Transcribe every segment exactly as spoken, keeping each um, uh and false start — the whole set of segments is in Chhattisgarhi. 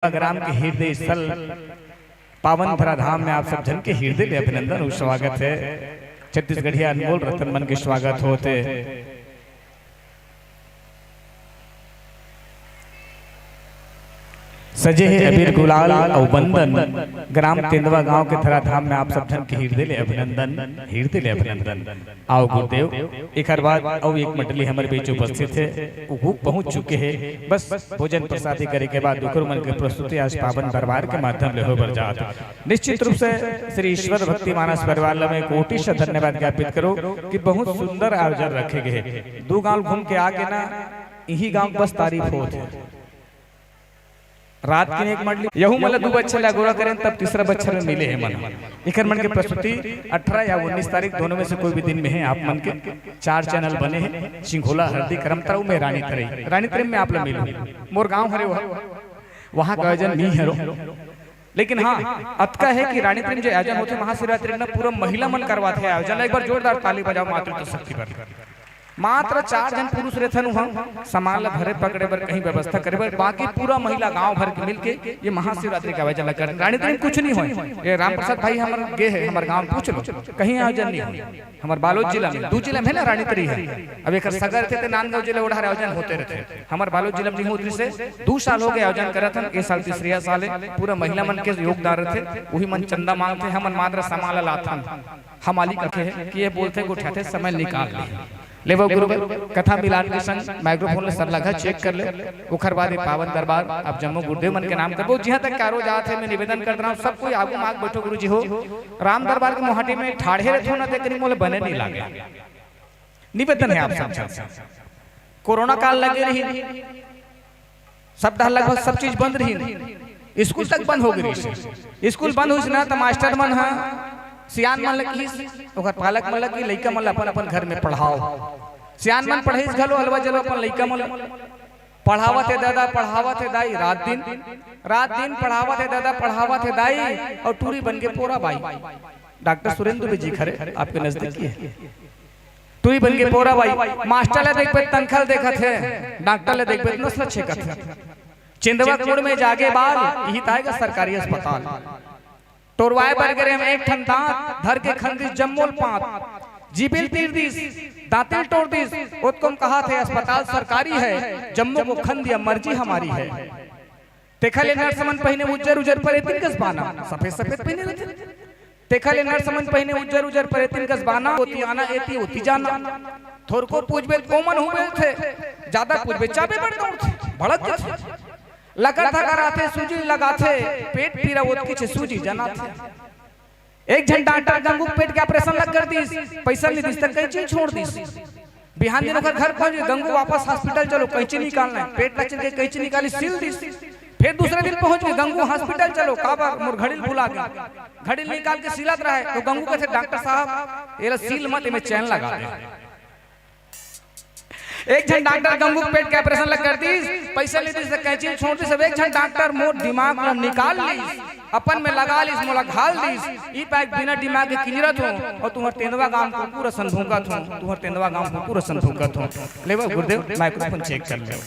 तेंदवा ग्राम के हृदय स्थल पावन धराधाम में आप सब झन के हृदय ले अभिनंदन अउ स्वागत हे। छत्तीसगढ़िया अनमोल रतन मन के स्वागत होत हे। सजे हे अबीर गुलाल अउ बंदन, ग्राम तेंदवा गांव के धराधाम में आप सब झन के हृदय ले अभिनंदन, हृदय ले अभिनंदन। आओ गुरुदेव, एकर बाद अउ एक मंडली हमर बीच उपस्थित हे, वो पहुंच चुके हे। बस भोजन प्रसादी करे के बाद ओकर मन के प्रस्तुति आज पावन दरबार के माध्यम ले होय बर जात। निश्चित रूप से श्री ईश्वर भक्ति मानस परिवार ला मैं कोटि से धन्यवाद ज्ञापित करो कि बहुत सुंदर आयोजन रखे गए हे। दू गांव घूम के आके ना, इही गांव के बस तारीफ होत हे। रात के एक मंडली, यहू मन ला दू बच्छर ले अगोरा करेन, तब तीसरा बच्छर में मिले हे मन। एकर मन के प्रस्तुति अठारह या उन्नीस तारीख, दोनों में से कोई भी दिन में हे। आप मन के चार चैनल बने हे, सिंघोला, हरदी, करमतरा, में रानी तरेई। रानी तरेई में आप ला मिलू, मोर गांव हरे वह, वहां का आयोजन मी हरो। लेकिन हाँ, अतका हे कि रानी तरेई में जो आयोजन होथे महाशिवरात्रि ना, पूरा महिला मन करवाथे आयोजन। एक बार जोरदार ताली बजाओ मातृत्व शक्ति पर। मात्र चार झन पुरुष रहिथन उहाँ, सामान ला धरे पकड़े बर, कहीं व्यवस्था करे बर, बाकी पूरा महिला गांव भर के मिलके ये महाशिवरात्रि के आयोजन ला करथे। रानी तरेई में कुछ नहीं होय। ये राम प्रसाद भाई हमर गे हे, हमर गांव पूछ लो, कहीं आयोजन नहीं होय। हमर बालोद जिला में, दू जिला में हे ना रानी तरेई हे। अब एकर सगा रहिथे ते नांदगांव जिला ओढ़ा आयोजन होते रहिथे। हमर बालोद जिला में नहीं होत रहिसे, दू साल हो गे आयोजन करत हन, ए साल तीसरिया साल हे। पूरा महिला मन के योगदान रहिथे, उही मन चंदा मांगथे, हमन मात्र सामान ला लाथन। हमाली कथे हे कि ये बोलथे गोठियाथे समय निकाल ले। लेवो गुरु, कथा मिलान के संग माइक्रोफोन ले सरलघा चेक कर ले, ओखर बाद ये पावन दरबार आप जम्मो गुरुदेव मन के नाम करबो। जिहां तक कारो जात हे, मैं निवेदन करत रहूं, सब कोई आगू माग बैठो गुरु जी हो। राम दरबार के मोहाटी में ठाढ़े रहिथो ना, तेकरी मोला बने नहीं लागे। निवेदन हे आप सब झन से। कोरोना काल लगे रही, सब डहर लगभग सब चीज बंद रहिन, स्कूल तक बंद हो गे रहिस। स्कूल बंद होइस ना, त मास्टर मन ह सियान मन ल किहिस, ओकर पालक मन ल कि लइका मन ल अपन अपन घर में पढ़ाओ। सियान मन पढ़ाइस घलो अलवा जलवा अपन लइका मन ल। पढ़ावत हे दादा, पढ़ावत हे दाई, रात दिन, रात दिन पढ़ावत हे दादा, पढ़ावत हे दाई, अउ टूरी बन के पोरा बाई। डॉक्टर सुरेंद्र दुबे जी खरे आपके नजदीक ही है। टूरी बन के पोरा बाई, मास्टर ले देखबे त तनखा ल देखत हे, डॉक्टर ले देखबे त नस ल छेकत हे। चिंदवा कोड़ में जागे बाल, इही ताय का सरकारी अस्पताल। टोरवाए बर गे रेहेंव एक ठन दांत, धर के खन दिस जम्मो ल पांत। जीभी ल तीर दिस, दांती ल टोर दिस, ओतको म कहत हे अस्पताल सरकारी है, जम्मो को खन दिया मर्जी हमारी है। तेखर ले नर्स मन पहिने उज्जर उज्जर परेतिन कस बाना, सफेद सफेद पहिने रहिथे। तेखर ले नर्स मन पहिने उज्जर उज्जर परेतिन कस बाना, ओती आना एती ओती जाना। थोरको पूछबे त ओमन हूँ बेलथे, जादा पूछबे चाबे बर दौड़थे, भड़क देथे। लकर थकर आथे, सूजी लगाथे, पेट पीरा ओतकीच सूजी जनाथे। एक झन डॉक्टर गंगू के पेट के ऑपरेशन ला कर दिस, पैसा नइ दिस त कैंची छोड़ दिस। बिहान दिन ओकर घर पहुंच गे, गंगू वापस हॉस्पिटल चलो, कैंची निकालना है। पेट ला चल के कैंची निकाली, सिल दिस। फिर दूसरे दिन पहुंच गे, गंगू हॉस्पिटल चलो, काबर मोर घड़ी ल भुला गे। घड़ी ल निकाल के सिलत रहे त गंगू कथे, "डॉक्टर साहब, एला सील मत, एमे चैन लगा दे।" एक झन डॉक्टर गंगू के पेट के ऑपरेशन ला कर दिस, पैसा ले दिस, कैंची छोड़ दिस। अब एक झन डॉक्टर मोर दिमाग ला निकाल लिस, अपन में लगा लिस, मोला घाल दिस। ई पाय बिना दिमाग के किंजरत हों अउ तुंहर तेंदवा गांव कुकुर असन भूंकत हों, तुंहर तेंदवा गांव कुकुर असन भूंकत हों। लेवो गुरुदेव, माइक्रोफोन चेक कर लेवो।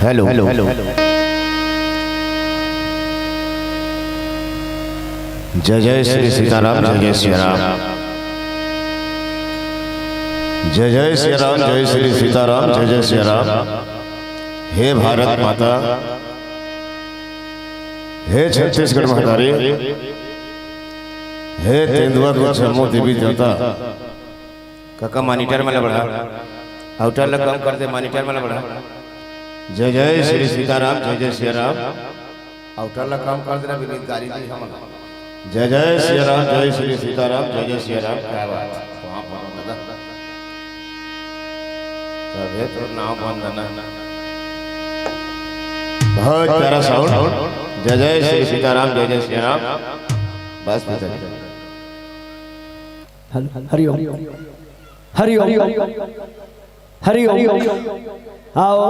Hello, hello. जय जय श्री सीताराम, जय जय सिया राम। जय जय सिया राम, जय श्री सीताराम, जय जय सिया राम। हे भारत माता, हे छत्तीसगढ़ महतारी, हे तेंदुआ के जम्मो देवी देवता, काका, monitor मन ला बढ़ा, outer ला कम कर दे, monitor मन ला बढ़ा। जय जय श्री सीताराम, जय जय सिया राम। Outer ला कम कर देना, विनीत गारी जी हमन। जय जय सिया राम, जय श्री सीताराम, जय जय सिया राम। क्या बात है, वहाँ पर दादा। तबे तो नाम बंद ना। बहुत प्यारा sound। जय जय श्री सीताराम, जय जय सिया राम। बस पिताजी। हरि ओम। हरि ओम। हरि ओम। आओ।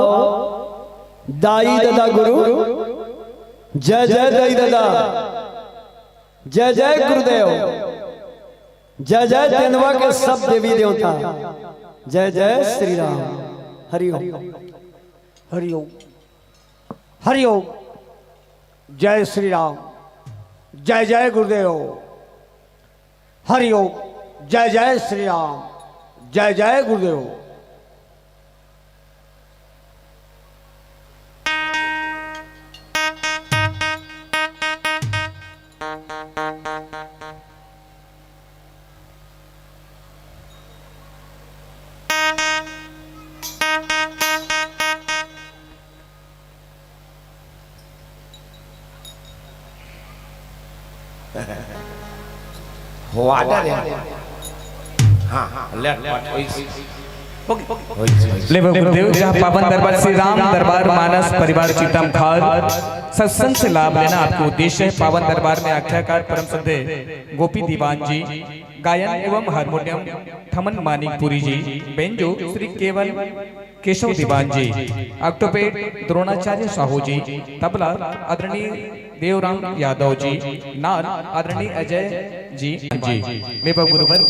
दाई ददा गुरु। जय जय दाई ददा। जय जय गुरुदेव। जय जय तेंदुआ के सब देवी देवता। जय जय श्री राम। हरि ओम। हरि ओम। हरि ओम। जय श्री राम। जय जय गुरुदेव। हरि ओम। जय जय श्री राम। जय जय गुरुदेव। हो, order है। हाँ, हाँ, let, let, होइस। OK, OK, होइस, होइस। ले गुरुदेव, जहाँ पावन दरबार श्री राम दरबार मानस परिवार चित्तम खार सत्संग से लाभ लेना आपको उद्देश्य है। पावन दरबार में आख्याकार परम श्रद्धेय गोपी दीवान जी, गायन एवं हारमोनियम थमन मानिकपुरी जी, बेंजो श्री केवल केशव दीवान जी, octopad द्रोणाचार्य साहू जी, तबला आदरणीय देवराम यादव जी, नाल आदरणीय अजय जी, जी। मैं गुरुवर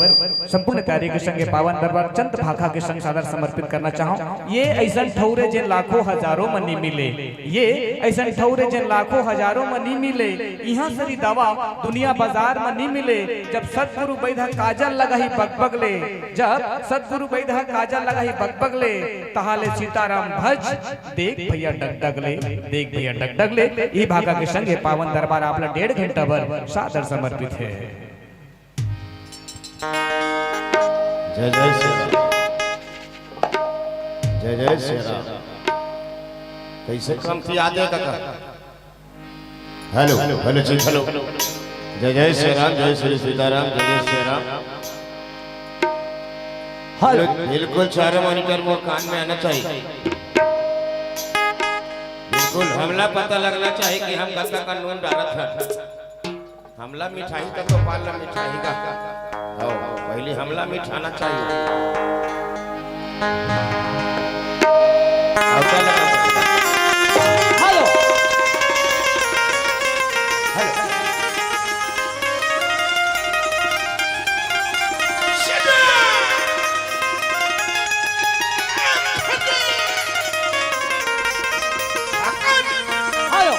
संपूर्ण तैयारी के संगे पावन दरबार चंद भाखा के संग सादर समर्पित करना चाहूँ। ये ऐसन ठौरे जे लाखों हजारों म नी मिले, ये ऐसन ठौरे जे लाखों हजारों म नी मिले, इहाँ सरी दवा दुनिया बाजार म नी मिले। जब सतगुरु बैधा काजल लगाही बगबग ले, जब सतगुरु बैधा काजल लगाही बगबग ले, तहाले सीताराम भज, देख भैया डगडग ले, देख भैया डगडग ले। ई भाखा के संगे पावन दरबार आप ला डेढ़ घंटा भर सादर समर्पित है। जय जय श्री राम। जय जय श्री राम। कैसे कम थी आते काका? हेलो, हेलो जी, हेलो। जय जय श्री राम, जय श्री सीताराम, जय जय श्री राम। हेलो। बिल्कुल चारों monitor मोर कान में आना चाहिए। बिल्कुल हमला पता लगना चाहिए कि हम कतका का नून डालत हन। हमला मिठाई तक तो पाल ला मिठाई का। हो, पहले हमला मिठाना चाहिए। अब क्या लगा? हेलो। हेलो। हेलो।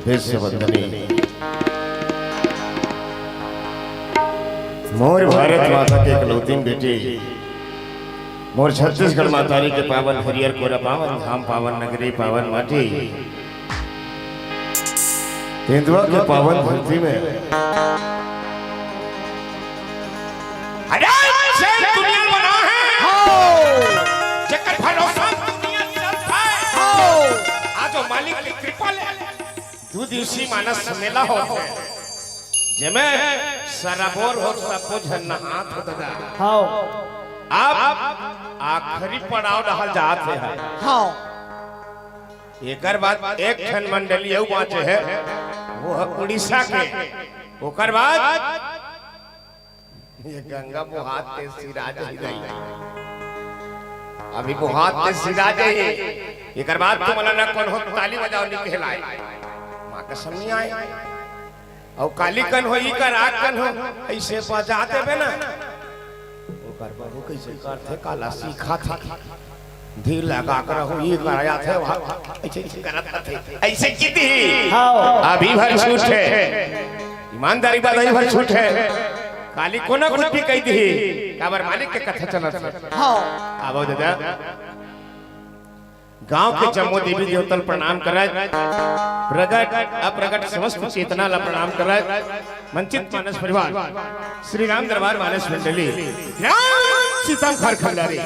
विश्व वंदनी मोर भारत माता के इकलौती बेटी, मोर छत्तीसगढ़ महतारी के पावन हरियर कोरा, पावन धाम, पावन नगरी, पावन माटी, हिंदुआ के पावन धरती में। अरे, से दुनिया बना है। हाँ। जेकर भरोसा दुनिया चलता है। हाँ। आज वो मालिक की कृपा ले। दू दिवसीय मानस मेला होथे, जेमे सराबोर हो, सबो झन नहात हो दादा। हाँ। अब आखिरी पड़ाव डहर जात हे। हाँ। एकर बाद एक ठन मंडली अउ बाँचे हे, वो ह उड़ीसा के। ओकर बाद ये गंगा बोहात ते सिरा जाही दाई। अभी बोहात ते सिरा जाही। एकर बाद तुमन ला ना कोनो ताली बजाव नी कहलाय। माँ कसम नी आय। अउ काली कन हो, ई कर आग कन हो, अइसे बजा देबे ना। ओकर बहू कइसे करथे, काला सीखा था। धीर लगा कर हो, ई कर जाथे, वहाँ अइसे, अइसे करत रथे। अइसे किती? हाँ। अभी भर छूट हे। ईमानदारी बात, अभी भर छूट हे। काली कोनो कुछ भी कहि दिही, काबर मालिक के कथा चलत हे। हाँ। आवो दादा। गांव के जम्मो देवी देवता ल प्रणाम करत, प्रगट अप्रगट समस्त चेतना ला प्रणाम करत, मंचित मानस परिवार, श्री राम दरबार मानस मंडली, ग्राम सीतम खर खंडारी,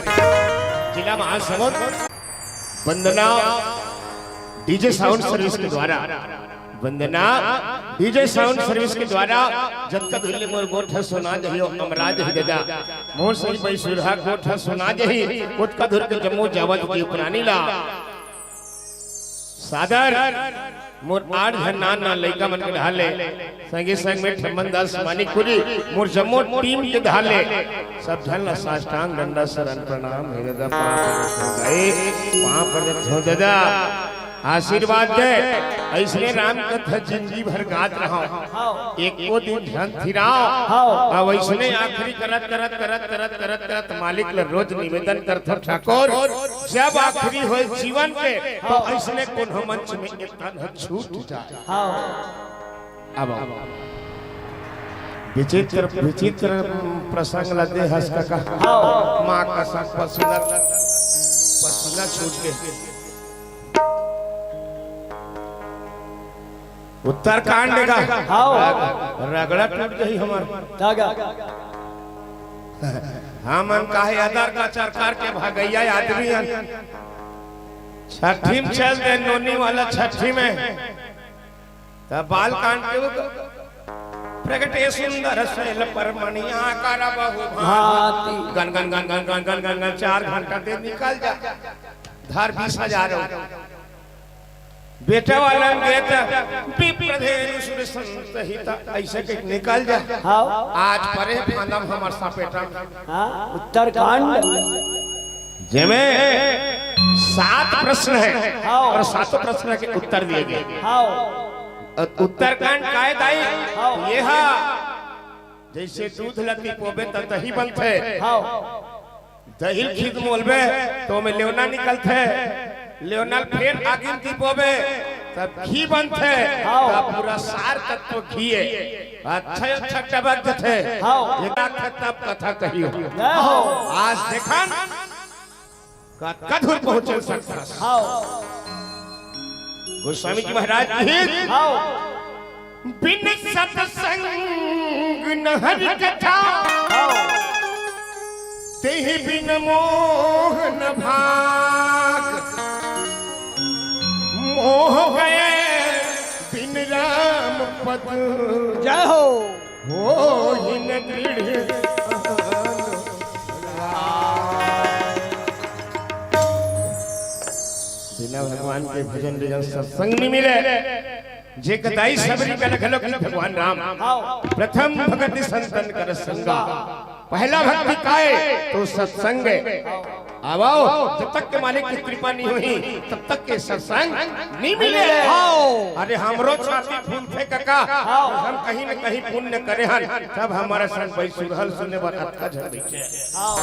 जिला महासमुंद, वंदना डीजे साउंड सर्विस के द्वारा वंदना डीजे साउंड सर्विस के द्वारा जतका धुर ले मोर गोठ सुना जही, अमरा जही दादा। मोर सही बैसुरहा गोठ सुना जही, ओतका धुर के जम्मो जावत के प्राणी ला। सादर मोर आठ झन नान नान लइका मन के ढाले, संगे संग में ठम्मन दास मानिकपुरी, मोर जम्मो टीम के ढाले, सब झन ला साष्टांग दंडा शरण प्रणाम हे दादा, पाँव पड़त हो दादा, पाँव पड़त हो दादा। आशीर्वाद दे, अइसने राम कथा जिंदगी भर गात रहव, एको दिन झन थिराव। हाँ। अब अइसने आखिरी करत, करत, करत, करत, करत, करत मालिक ल रोज निवेदन करथव ठाकुर, जब आखिरी होय जीवन के, तो अइसने कोनो मंच में एक तन ह छूट जाय। हाँ। अब आओ। विचित्र, विचित्र प्रसंग ला दे हस कका। हाँ। माँ कसम पसीना, पसीना छूट गे। उत्तरकांड का हाँ। रगड़ा टूट जाही हमर। का गा? हमन काहे अदर का चरकार के भगैया आदमी हन। छठी में चल दे नोनी वाला छठी में। तब बाल कांड के ऊपर प्रगटे सुंदर शैल पर मणिया कर बहु भांति। Gun, gun, gun, gun, gun, gun, gun, gun, चार घंटा दे निकल जा। धर बीस हजार हो। बेटा वाला में गए तो विप्रधेनु सुर संत हित, अइसे के निकल जा। हाँ। आज परे फांदम हमर सपेटा में। हाँ, उत्तरकांड। जेमे सात प्रश्न हे हाँ। अउ सातों प्रश्न के उत्तर दिए गे। हाँ। अउ उत्तरकांड काय दाई? हाँ। ये हा, जइसे दूध ल तिपोबे त दही बनथे। हाँ। दही ल खींच मोलबे त ओमे लेवना निकलथे। लेवना ल फेर आगी म तिपोबे तब घी बनथे। हाँ। तब पूरा सार तत्व घी हे। अच्छा, अच्छा टपक जथे। हाँ। एक आख तब कथा कही हो। जय हो। आज देखन कतका दूर पहुंचे सकथस। हाँ। गोस्वामी जी महाराज की हाँ। बिन सत्संग न हरि कथा, हाँ। तेहि बिन मोह न भाग। मोह गए बिन राम पद। जय हो। होई न दृढ़ अनुराग। बिना भगवान के भजन बिना सत्संग नहीं मिले। जे कदाई सबरी कन घलो की भगवान राम। हाँ। प्रथम भगति संतन कर संगा। पहला भक्ति काय तो सत्संग हे। अब आओ, जब तक के मालिक की कृपा नहीं होही, तब तक के सत्संग नहीं मिले। हाँ। अरे हमरो छाती फूलथे कका, हाँ। हम कहीं न कहीं पुण्य करे हन, तब हमर सन बैसुरहा ल सुने बर अतका झन बइठे। हाँ।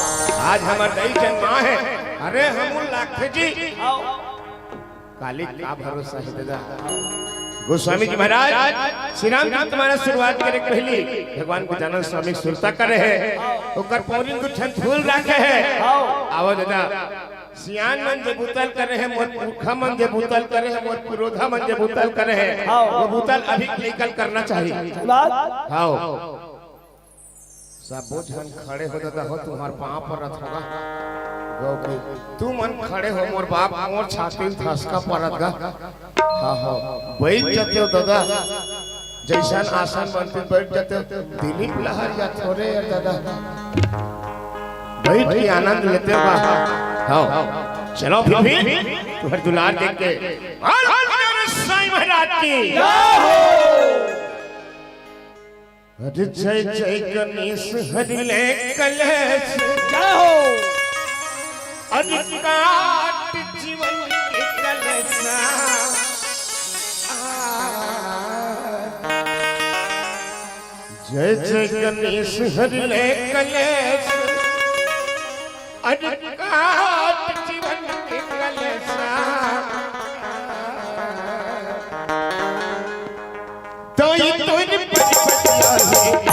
आज हमर दई जन्मा हे, अरे हम लागथे जी। काली का भरोसा हे दादा। गोस्वामी जी महाराज श्री राम जी तुम्हारा शुरुआत करे पहली भगवान गजानन स्वामी सुरता करे हे, ओकर पौरी दू ठन फूल राखे हे। आवो दादा, सियान मन जे बुतल करे हे, मोर पुरखा मन जे बुतल करे हे, मोर पुरोधा मन जे बुतल करे हे, वो बुतल अभी निकल करना चाहिए। हाँ। सबो झन खड़े हो दादा हो, तुम्हार पाँव परत होगा। गौ की, तुमन खड़े हो मोर बाप, मोर छाती में धसका परत गा। हाँ, हाँ, बैठ जाते हो दादा, जैसन आसन बनते बैठ जाते हो। दिलीप लहरिया थोड़े यार दादा, बैठ के आनंद लेते हो बा। हाँ, चलो फिर भी तुम्हारे दुलार देख के। बोल, बोल, बोल, साईं महाराज की। अरे जय जय गणेश हरि ले कलेश। जय हो। अरे काट जीवन के कलेशा। जय जय गणेश हरि ले कलेश। अरे काट जीवन के कलेशा। तो ये तो इन पति पतिया है।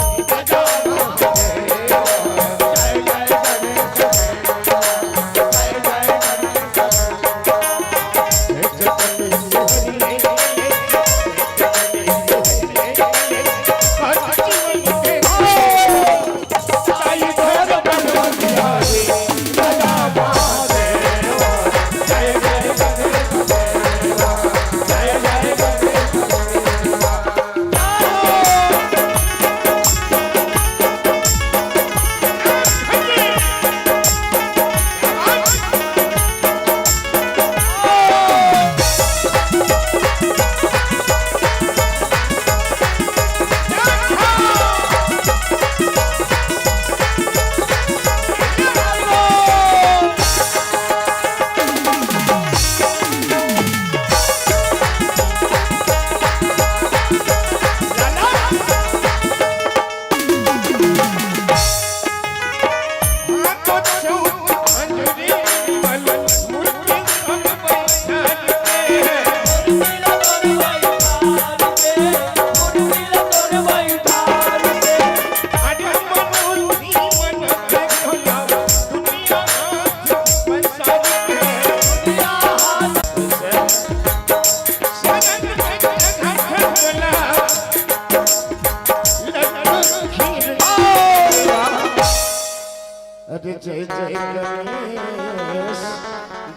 अरे जय जय गणेश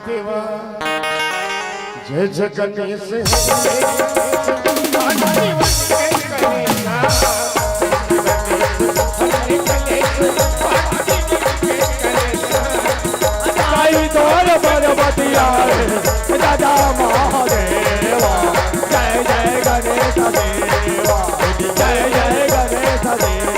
देवा, जय जय गणेश। आई तोर पर्वतिया रे, दादा महादेवा, जय जय गणेश देवा, जय जय गणेश देवा।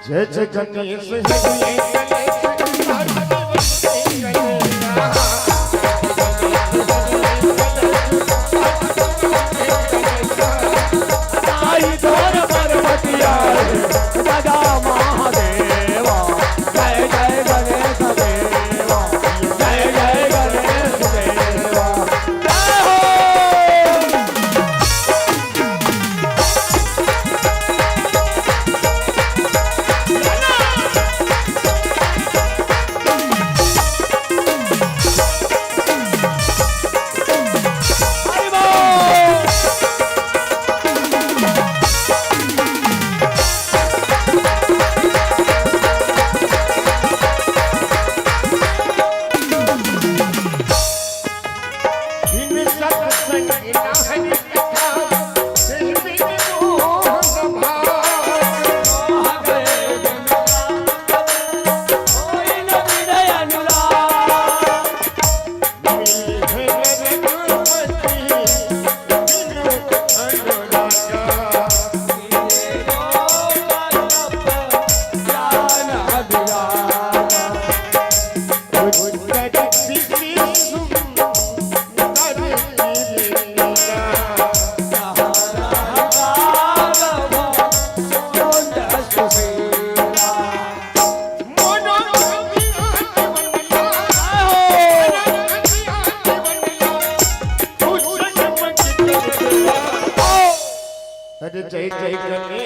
जय जय गणेश देवा, जय जय गणेश।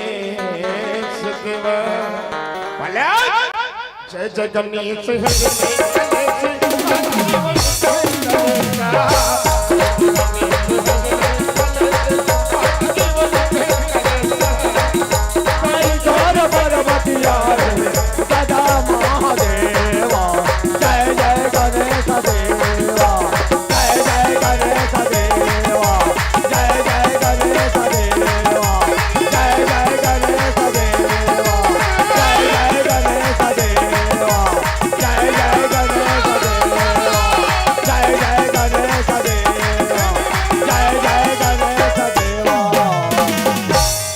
गणेश देवा। बोले, जय जय गणेश, हे गणेश, हे गणेश।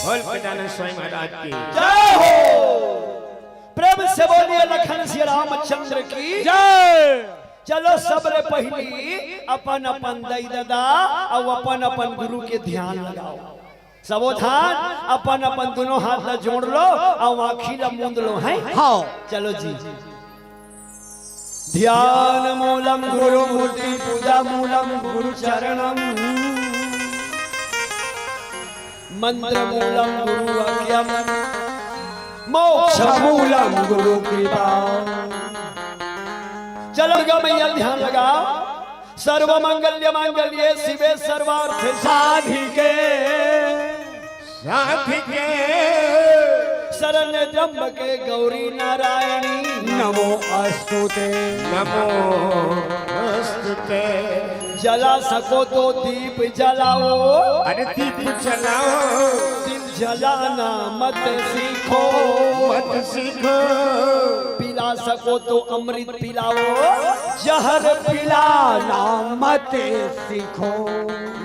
बोल गजानन स्वामी महाराज की। जय हो। प्रेम से बोलिए लखन सिया रामचंद्र की जय। चलो, सबले पहिली अपन अपन दाई ददा अउ अपन अपन गुरु के ध्यान लगाओ। सबो झन अपन अपन दुनों हाथ ला जोड़ लो अउ आँखी ला मूंद लो, हैं? हाँ। चलो जी। ध्यान मूलम गुरु मूर्ति, पूजा मूलम गुरु चरणम, मंत्र मूलम गुरु वाक्यम, मोक्ष मूलम गुरु कृपा। चलो दुर्गा मैया ध्यान लगाओ। सर्व मंगल्य मांगल्ये शिवे सर्वार्थ साधिके। साधिके। शरण्य त्र्यंबके गौरी नारायणी। नमो अस्तुते। नमो अस्तुते। जला सको तो दीप जलाओ। अरे दीप जलाओ। दिल जलाना मत सीखो। मत सीखो। पिला सको तो अमृत पिलाओ। जहर पिलाना मत सीखो।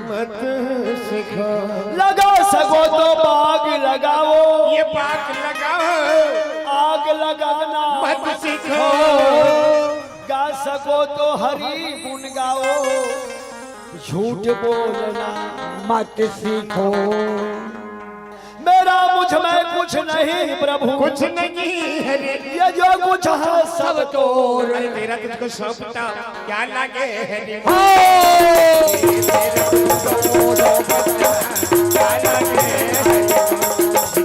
मत सीखो। लगा सको तो बाग लगाओ। ये बाग लगाओ। आग लगाना मत सीखो। गा सको तो हरि गुण गाओ। झूठ बोलना मत सीखो। मेरा मुझ में कुछ नहीं प्रभु। कुछ नहीं है रे। ये जो कुछ है सब तोर। अरे तेरा तुझको सौंपता क्या लागे है रे? हो। तेरा तुझको सौंपता क्या लागे है रे?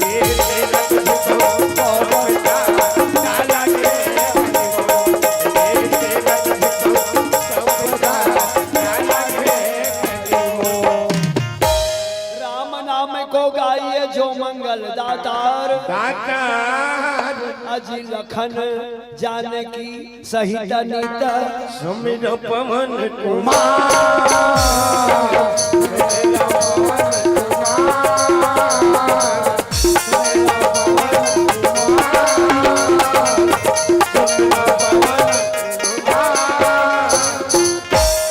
ये तेरा तुझको सौंपता क्या लागे है रे? ये तेरा तुझको सौंपता क्या लागे है रे? राम नाम को गाइए जो मंगल दातार। दातार। अजी लखन जानकी सहित नित। सुमिर पवन कुमार।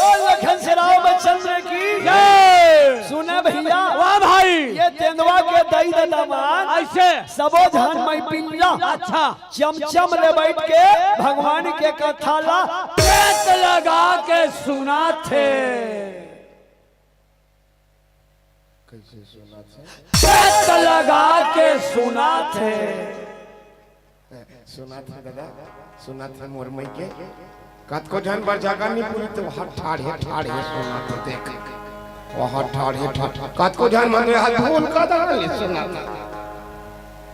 ओ लखन से रामचंद्र की जय। सुने भैया। वाह भाई। ये तेंदुआ के दई ददा मन। ऐसे। सबो झन मई पिल्ला। अच्छा। चमचम ले बैठ के भगवान के कथा ला। पेट लगा के सुनाथे। कैसे सुनाथे? पेट लगा के सुनाथे। सुनाथे दादा, सुनाथे मोर मई के। कतको झन बर जगह नहीं पूरी तो हाथ ठाढ़े ठाढ़े सुनाथे, देख। वो हाथ ठाढ़े ठाढ़े। कतको झन मन में हाथ भूल का दाल सुनाथे।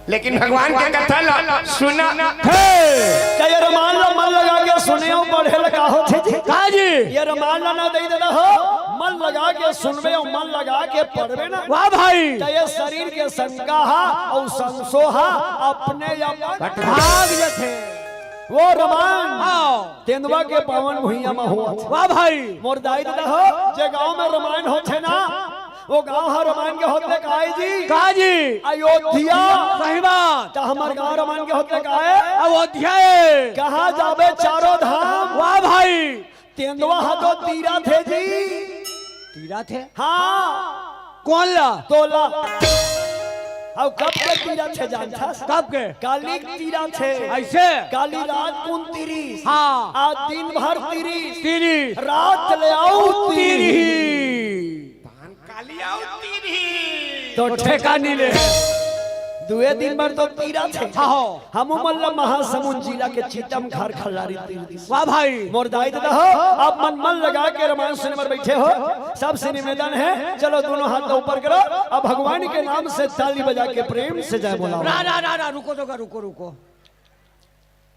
लेकिन भगवान के कथा ला सुना। हे! त ये रमान ला मन लगा के सुने अउ पढ़े ला का होथे जी? का जी? ये रमान ला ना दई देना हो, मन लगा के सुनबे अउ मन लगा के पढ़बे ना। वाह भाई। त ये शरीर के शंका हा अउ संसो हा अपने आप भाग जथे। वो रमान हाँ। तेंदुआ के पावन भुइयां म होवत। वाह भाई। मोर दाई ददा हो, जे गांव में रमान होथे ना, वो गांव ह रमान के होथे काय जी? का जी? अयोध्या। सही बात। त हमर गांव रमान के होथे काय? अयोध्या ए। कहाँ जाबे चारों धाम? वाह भाई। तेंदुआ ह तो तीरथे जी। तीरथे? हाँ। कोन ला? तोला। अउ कब के तीरथे जानथस? कब के? काली तीरथे। ऐसे? काली रात कुन तीरिस? हाँ। आज दिन भर तीरिस। तीरिस। रात ले अउ तीरिस। तीरिस। धान काली अउ तीरिस। तो ठेका नहीं ले। दुए दिन बर तो तीरथ हे। हाँ हो। हमू मन ल महासमुंद जिला के चीतम घर खल्लारी तीर दिस। वाह भाई। मोर दाई ददा हो, अब मन, मन लगा के रामायण सुने बर बइठे हो। सबसे निवेदन हे, चलो दूनों हाथ ल ऊपर करो, अब भगवान के नाम से ताली बजा के प्रेम से जय बोलाओ। रा, रा, रा, रा, रुको तो का, रुको, रुको।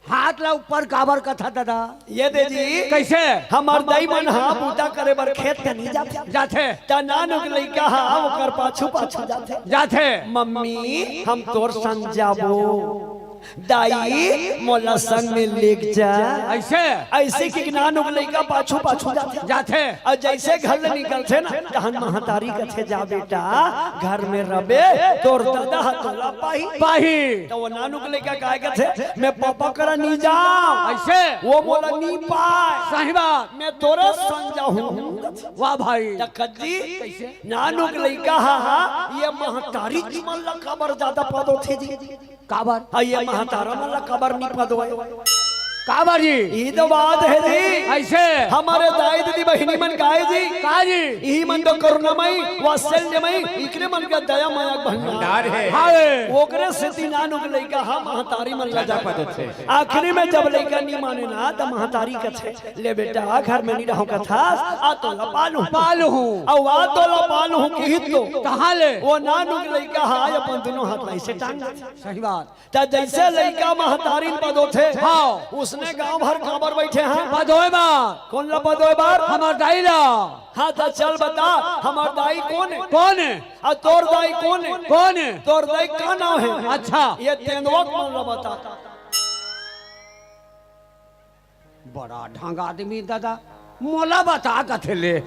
हाथ ला ऊपर काबर कथा ददा? ये दे जी। कइसे? हमर दाई मन ह बूता करे बर खेत कनी जाथे। जाथे। त नानुक लइका ह ओकर पाछू पाछू जाथे। जाथे। मम्मी, हम तोर संग जाबो। दाई, मोला संग में लेग जा। अइसे? अइसे कि नानुक लइका पाछू पाछू जाथे। जाथे। अउ जइसे घर ले निकलथे ना, तहन महतारी कथे, "जा बेटा, घर में रबे, तोर ददा ह तोला पाही।" पाही। त वो नानुक लइका काय कथे, "मैं पापा करा नी जांव।" अइसे? "वो मोला नी पाय।" सही बात। "मैं तोरे संग जाहूं।" वाह भाई। त कज्जी, कइसे? नानुक लइका ह, ये महतारी जी मन ला काबर जादा पद होथे जी? काबर? हाँ, ये महतारा मन ला काबर नी पद होय? काबर जी? ई तो बात हे जी। अइसे? हमर दाई दीदी बहिनी मन काय जी? का जी? इही मन तो करुणामयी, वात्सल्यमयी, इकरे मन के दया मया भंडार। भंडार हे। हाँ रे। ओकरे सेती नानुक लइका ह महतारी मन ला जादा पद होथे। आखिरी में जब लइका नी माने ना, त महतारी कथे, "ले बेटा, घर में नी रहंव कथस, आ तोला पालहूं।" पालहूं। अउ आ तोला पालहूं किही तो। कहाँ ले? वो नानुक लइका ह अपन दूनों हाथ ला अइसे टांग। सही बात। त जइसे लइका महतारी ल पद होथे, हाँ। उसने गांव भर काबर बइठे हे? पद होय बर। कोन ला पद होय बर? हमर दाई ला। हाँ, त चल बता, हमर दाई कोन हे? कोन हे? अउ तोर दाई कोन हे? कोन हे? तोर दाई का नांव हे? अच्छा। ये तेंदुआ मन ला बता। बड़ा ढंग आदमी ददा, मोला बता कथे ले।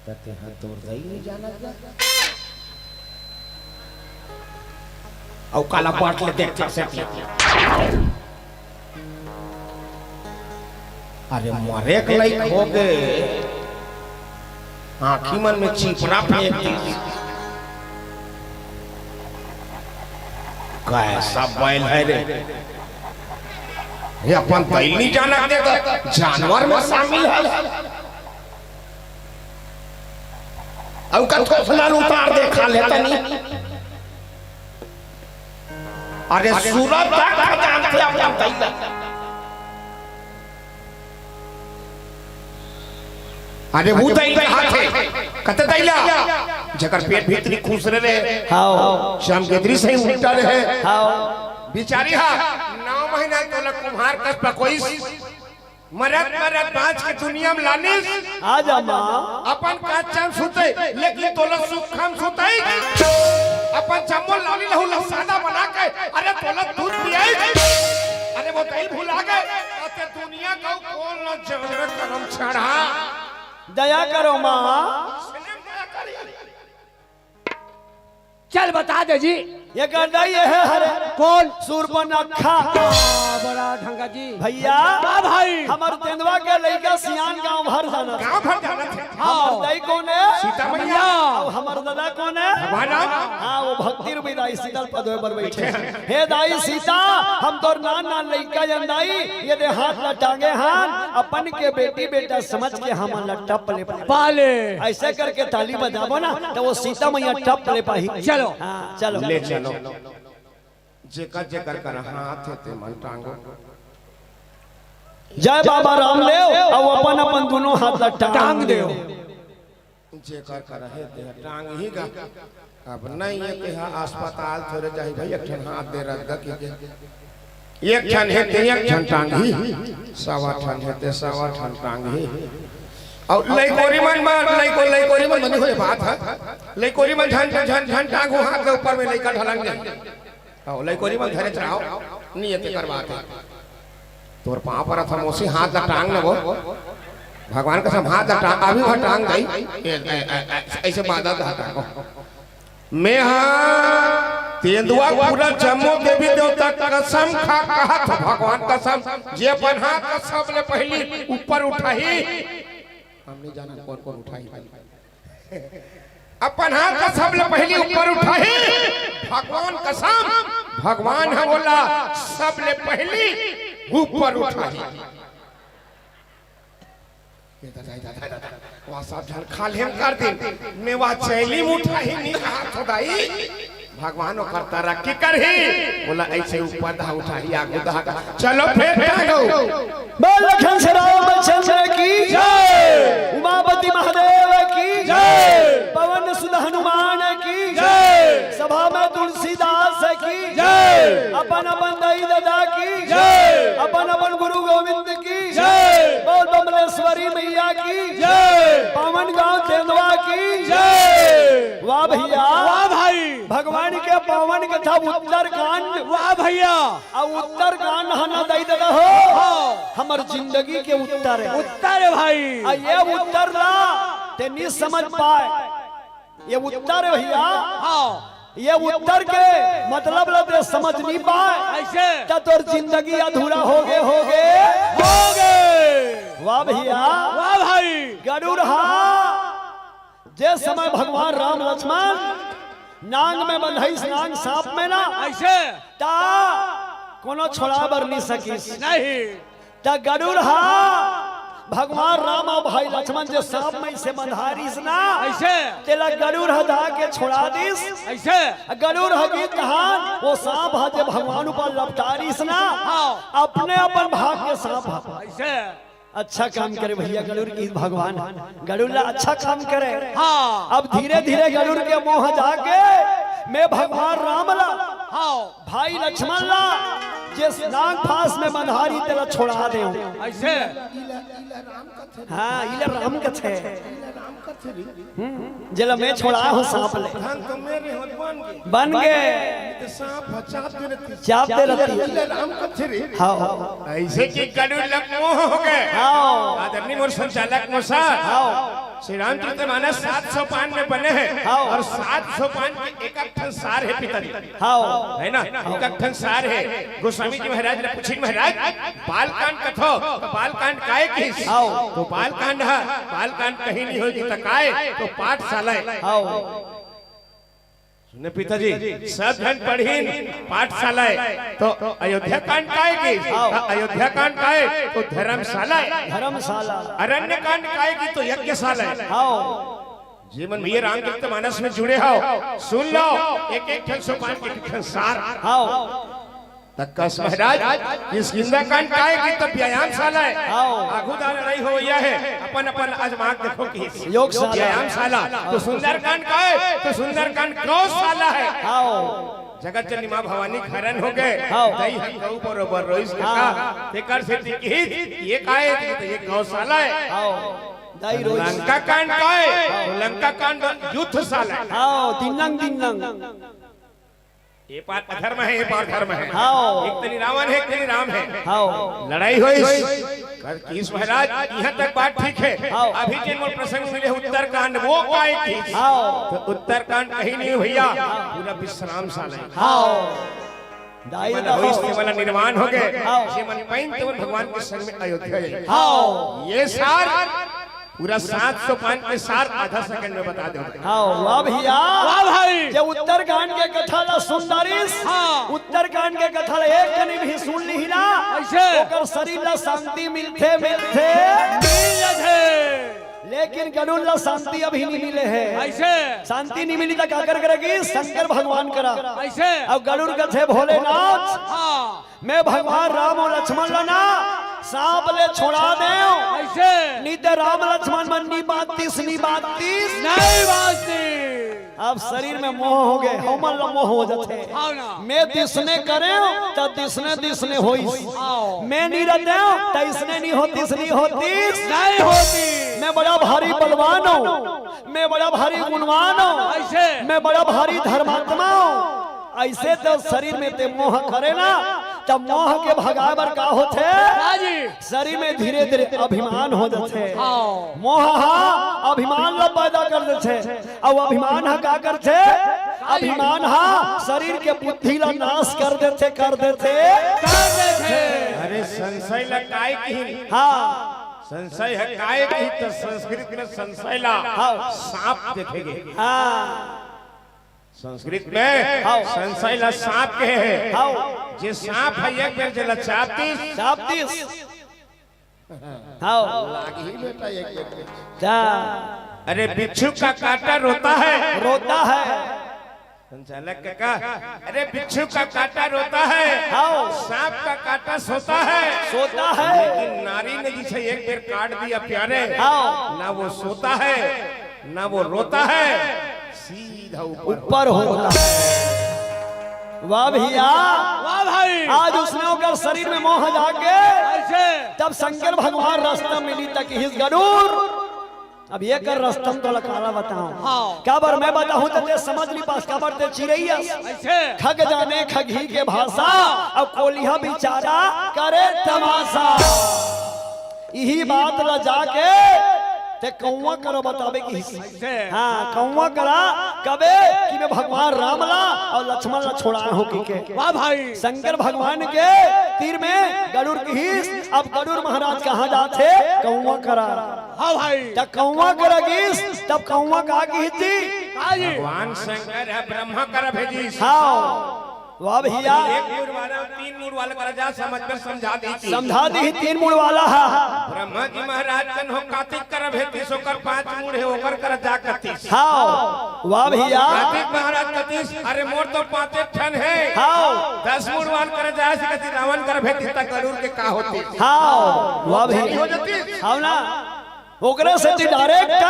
त तेहा तोर दाई नी जानत गा? अउ काला बाट ले देखथे से। अरे मरे के लइक होगे, आँखी मन में चिपरा फेंक दिस। कइसा बैल हे रे? ये अपन दाई ल नी जानत हे त जानवर में सामिल हे। अउ का थोथना ल उतार दे, खा लेता नी। अरे सूरत तक खजान थे अपन दाई ला। अरे वो दाई कहा थे, कते दाई ला, जेकर पेट भीतरी खुसरे रहे, हाँ। चमगेदरी सही उल्टा रहे। हाँ। बिचारी हा, नौ महीना तोला कुम्हार कस पकोइस, मरत मरत बाँच के दुनिया में लानिस। आ जा माँ। अपन काचन सुते, लेकिन तोला सुखम सुतई। अपन जम्मो लाली लहू ला सादा बना के, अरे तोला दूध पियाई। अरे वो दाई भुला गे, अते दुनिया का कोन ला जन्म करम चढ़ा। दया करो माँ। चल बता दे जी। ये कर दाई ये हे हरे। कोन? सूरपनखा। आ, बड़ा ढंगा जी। भइया। का भाई? हमर तेंदुआ के लइका सियान गाँव भर जानथे। गाँव भर जानथे। हाँ। हमर दाई कोन हे? सीता मैया। अउ हमर ददा कोन हे? भगवान राम। हाँ, वो भक्ति रूपी दाई सीता ल पद होय बर बइठे हे। हे दाई सीता, हम तोर नान नान लइका अन दाई, ये दे हाथ ला टांगे हन, अपन के बेटी बेटा समझ के हमन ला टप ले पाले। पाले। अइसे करके ताली बजाबो ना, त वो सीता मैया टप ले पाही। चलो। हाँ, चलो। ले चलो। जेकर जेकर कर हाथ हे ते मन टांगो। जय बाबा रामदेव, अउ अपन अपन दूनों हाथ ला टांग टांग देव। देव। जेकर कर हे ते टांग ही गा। अब नहीं हे ते हा अस्पताल थोरे जाही भाई, एक ठन हाथ दे रख गा कि के। एक ठन हे ते एक ठन टांग ही, सवा ठन हे ते सवा ठन टांग ही। अउ लइकोरी मन मा, लइको, लइकोरी मन बनी होय बात हे। लइकोरी मन झन, झन, झन, झन टांग हो हाथ के ऊपर में लइका ढलक जाही। अउ लइकोरी मन धरे चढ़ाओ, नहीं हे ते कर बात हे। तोर पाँव परत हँव मौसी, हाथ ला टांग न वो। भगवान कसम, हाथ ला टांग, अभी वह टांग दई। ए, ए, ए, ए, अइसे बादत हाथ टांगो। मैं हा तेंदुआ पूरा जम्मो देवी देवता कसम खा कहत हँव, भगवान कसम, जे अपन हाथ ला सबले पहिली ऊपर उठाही। हम नहीं जानन कोन कोन उठाही। अपन हाथ ला सबले पहिली ऊपर उठाही, भगवान कसम, भगवान ह ओला सबले पहिली ऊपर उठाही। दादा, दादा, दादा, वह सब झन खाल्हे म कर दिन, मैं वह चैली म उठाही नी कहा थों दाई। भगवान ओकर तरक्की करही, बोला ऐसे ऊपर दहा उठाही, आगू दहा का। चलो फेर टांगो। बोल लखन श्री रामचंद्र की जय। उमापति महादेव की जय। पवन सुत हनुमान की जय। सभा में तुलसीदास की जय। अपन अपन दाई ददा की जय। अपन अपन गुरु गोविंद की जय। बोल बमलेश्वरी मैया की जय। पावन गांव तेंदुआ की जय। वाह भैया। वाह भाई। भगवान के पावन कथा उत्तरकांड। वाह भैया। अउ उत्तरकांड ह ना दाई ददा हो। हाँ। हमर जिंदगी के उत्तर हे। उत्तर हे भाई। अउ ये उत्तर ला ते नी समझ पाए। ये उत्तर हे भैया। हाँ। ये उत्तर के मतलब ला ते समझ नी पाए। ऐसे। त तोर जिंदगी अधूरा होगे, होगे। होगे। वाह भैया। वाह भाई। गरुड़ हा जे समय भगवान राम लक्ष्मण नांग में बंधाइस, नांग सांप में ना। ऐसे। ता कोनो छोड़ा बर नी सकिस। नहीं। त गरुड़ हा भगवान राम अउ भाई लक्ष्मण जे सांप में से बंधारिस ना। ऐसे। तेला गरुड़ हा धा के छोड़ा दिस। ऐसे। गरुड़ हा गीत कहान, वो सांप हा जे भगवान ऊपर लपटारिस ना। हाँ। अपने अपन भाग के सांप हा। ऐसे। अच्छा काम करे भैया गरुड़ की भगवान, गरुड़ ला अच्छा काम करे। हाँ। अब धीरे धीरे गरुड़ के मोह जाके मैं भगवान राम ला, हाँ। भाई लक्ष्मण ला, जे नाग फांस में बंधारी तेला छोड़ा देंव। ऐसे। हाँ, इला राम कथे। हम्म, जेला मैं छोड़ा हूँ सांप ले। धन तो मेरे होत बन गे। बन गे। तो सांप ह चाप दे रहती। चाप दे रहती। इला राम कथे रे। हाँ। ऐसे कि गरुड़ ला मोह होगे। हाँ। आदरणीय मोर संचालक मोर साहब। हाँ। श्री रामचरित मानस सात सोपान में बने हे। हाँ। अउ सात सोपान के एक एक ठन सार हे पिताजी। हाँ। हे ना? एक एक ठन सार हे। गोस्वामी जी महाराज ला पूछिन महाराज, बालकांड कथो, त बालकांड काय किहिस? हाँ। त बालकांड ह, बालकांड कहीं नी होही त काय? त पाठशाला हे। हाँ। सुने पिताजी, सब झन पढ़िन पाठशाला हे, त अयोध्या कांड काय किहिस? हाँ। त अयोध्या कांड काय? त धर्मशाला हे। धर्मशाला। अरण्य कांड काय किहिस? त यज्ञशाला हे। हाँ। जे मन भैया रामचरित मानस में जुड़े हव, सुन लव, एक एक ठन सोपान के एक ठन सार। हाँ। त कस महाराज, किष्किंधा कांड काय किहिस? त व्यायामशाला हे। हाँ। आगू दहा लड़ाई होवइया हे, अपन अपन आजमा के देखो किहिस। योगशाला। व्यायामशाला। त सुंदरकांड काय? त सुंदरकांड गौशाला हे। हाँ। जगत जननी माँ भवानी के हरन होगे। हाँ। दई ह गऊ बरोबर रोइस हाँ। कका। तेकर सेती किहिस, ये काय हे? त ये गौशाला हे। हाँ। दाई रोज। लंका कांड काय? त लंका कांड युद्धशाला हे। हाँ, दिन्नंग, दिन्नंग। ये पार अधर्म हे, ये पार धर्म हे। हाँ। एक तरी रावण हे, एक तरी राम हे। हाँ। लड़ाई होइस। कस किहिस महाराज, इहाँ तक बात ठीक हे। हाँ। अभी जेन मोर प्रसंग मिले उत्तरकांड, वो काय किहिस? हाँ। त उत्तरकांड कहीं नहीं भैया, पूरा विश्रामशाला हे। हाँ। दाई जेमन ला होइस, तेमन ला निर्वाण होगे। हाँ। जेमन पाइन, तेमन भगवान के संग में अयोध्या जाही। हाँ। ये सार पूरा सात सोपान के सार आधा सेकंड में बता देंव। हाँ, वाह भैया। वाह भाई। जे उत्तरकांड के कथा ला सुन डारिस, हाँ। उत्तरकांड के कथा ला एक कनी भी सुन लिही ना, ऐसे। ओकर शरीर ला शांति मिलथे, मिलथे। मिल जाथे। लेकिन गरुड़ ला शांति अभी नी मिले हे। ऐसे। शांति नी मिली त काकर करा गिस? शंकर भगवान करा। ऐसे। अब गरुड़ कथे भोलेनाथ, हाँ। मैं भगवान राम अउ लक्ष्मण ला ना सांप ले छोड़ा देंव। ऐसे। नी त राम लक्ष्मण मन नी बांचतिस, नी बांचतिस। नहीं बांचतिस। अब शरीर में मोह होगे, हमन ला मोह हो जाथे। हाँ ना। मैं दिसने करेंव, त दिसने, दिसने होइस। हाँ। मैं नी रहतेंव, त इसने नी होतिस, नी होतिस। नहीं होतिस। मैं बड़ा भारी बलवान हूँ, मैं बड़ा भारी गुणवान हूँ, ऐसे। मैं बड़ा भारी धर्मात्मा हूँ। ऐसे त शरीर में ते मोह करे ना, त मोह के भगाए बर का होथे? हाँ जी। शरीर में धीरे-धीरे अभिमान हो जाथे। हाँ। मोह हा अभिमान ला पैदा कर देथे। अउ अभिमान हा का करथे? अभिमान हा शरीर के बुद्धि ला नाश कर देथे, कर देथे। कर देथे। अरे संशय ला काय किहिन? हाँ। संशय ह काय किहिन त संस्कृत में संशय ला हाँ। सांप देथे गे। हाँ। संस्कृत में हाँ। संशय ला सांप कहे हे। हाँ। जे सांप ह एक बेर जेला चाप दिस, चाप दिस। हाव। लागी बेटा एक एक। जा। अरे बिच्छू का काटा रोता है। रोता है। संचालक काका, अरे बिच्छू का काटा रोता है। हाव। सांप का काटा सोता है। सोता है। लेकिन नारी ने जिसे एक बेर काट दिया प्यारे, हाव। ना वो सोता है, ना वो रोता है, सीधा ऊपर ऊपर होता है। वाह भैया। वाह भाई। आज उसने ओकर शरीर में मोह जाग के ऐसे। तब शंकर भगवान रास्ता मिली तक हिस गरुड़। अब ये कर रस्तम तो लकाला बताओ। हाँ। काबर मैं बताहूँ त ते समझ नी पास, काबर ते चिरैया। ऐसे। खग जाने खगही के भाषा, अब कोलिहा बेचारा करे तमाशा। इही बात ला जाके ते कौवा करा बताबे कि ऐसे। हाँ, कौवा करा कबे कि मैं भगवान राम ला और लक्ष्मण ला छोड़ाए हों कि के। वाह भाई। शंकर भगवान के तीर में गरुड़ किहिस। अब गरुड़ महाराज कहाँ जाथे? कौवा करा। हाँ भाई। त कौवा करा गिस, तब कौवा का किहिस जी? का जी? भगवान शंकर ह ब्रह्मा करा भेजिस। हाँ। वाह भैया। एक मुड़ वाला, तीन मुड़ वाला करा जा, समझ में समझा दी थी। समझा दी ही तीन मुड़ वाला हा। ब्रह्मा जी महाराज कन हो कार्तिक करा भेजिस, ओकर पांच मुड़ हे, ओकर करा जा कतिस। हाँ। वाह भैया। कार्तिक महाराज कतिस, अरे मोर तो पांचे ठन हे। हाँ। दस मुड़ वाला करा जा, से कति रावण करा भेजिस, त गरुड़ के का होतिस। हाँ। वाह भैया। हो जातिस। हाँ ना। ओकरे सेती direct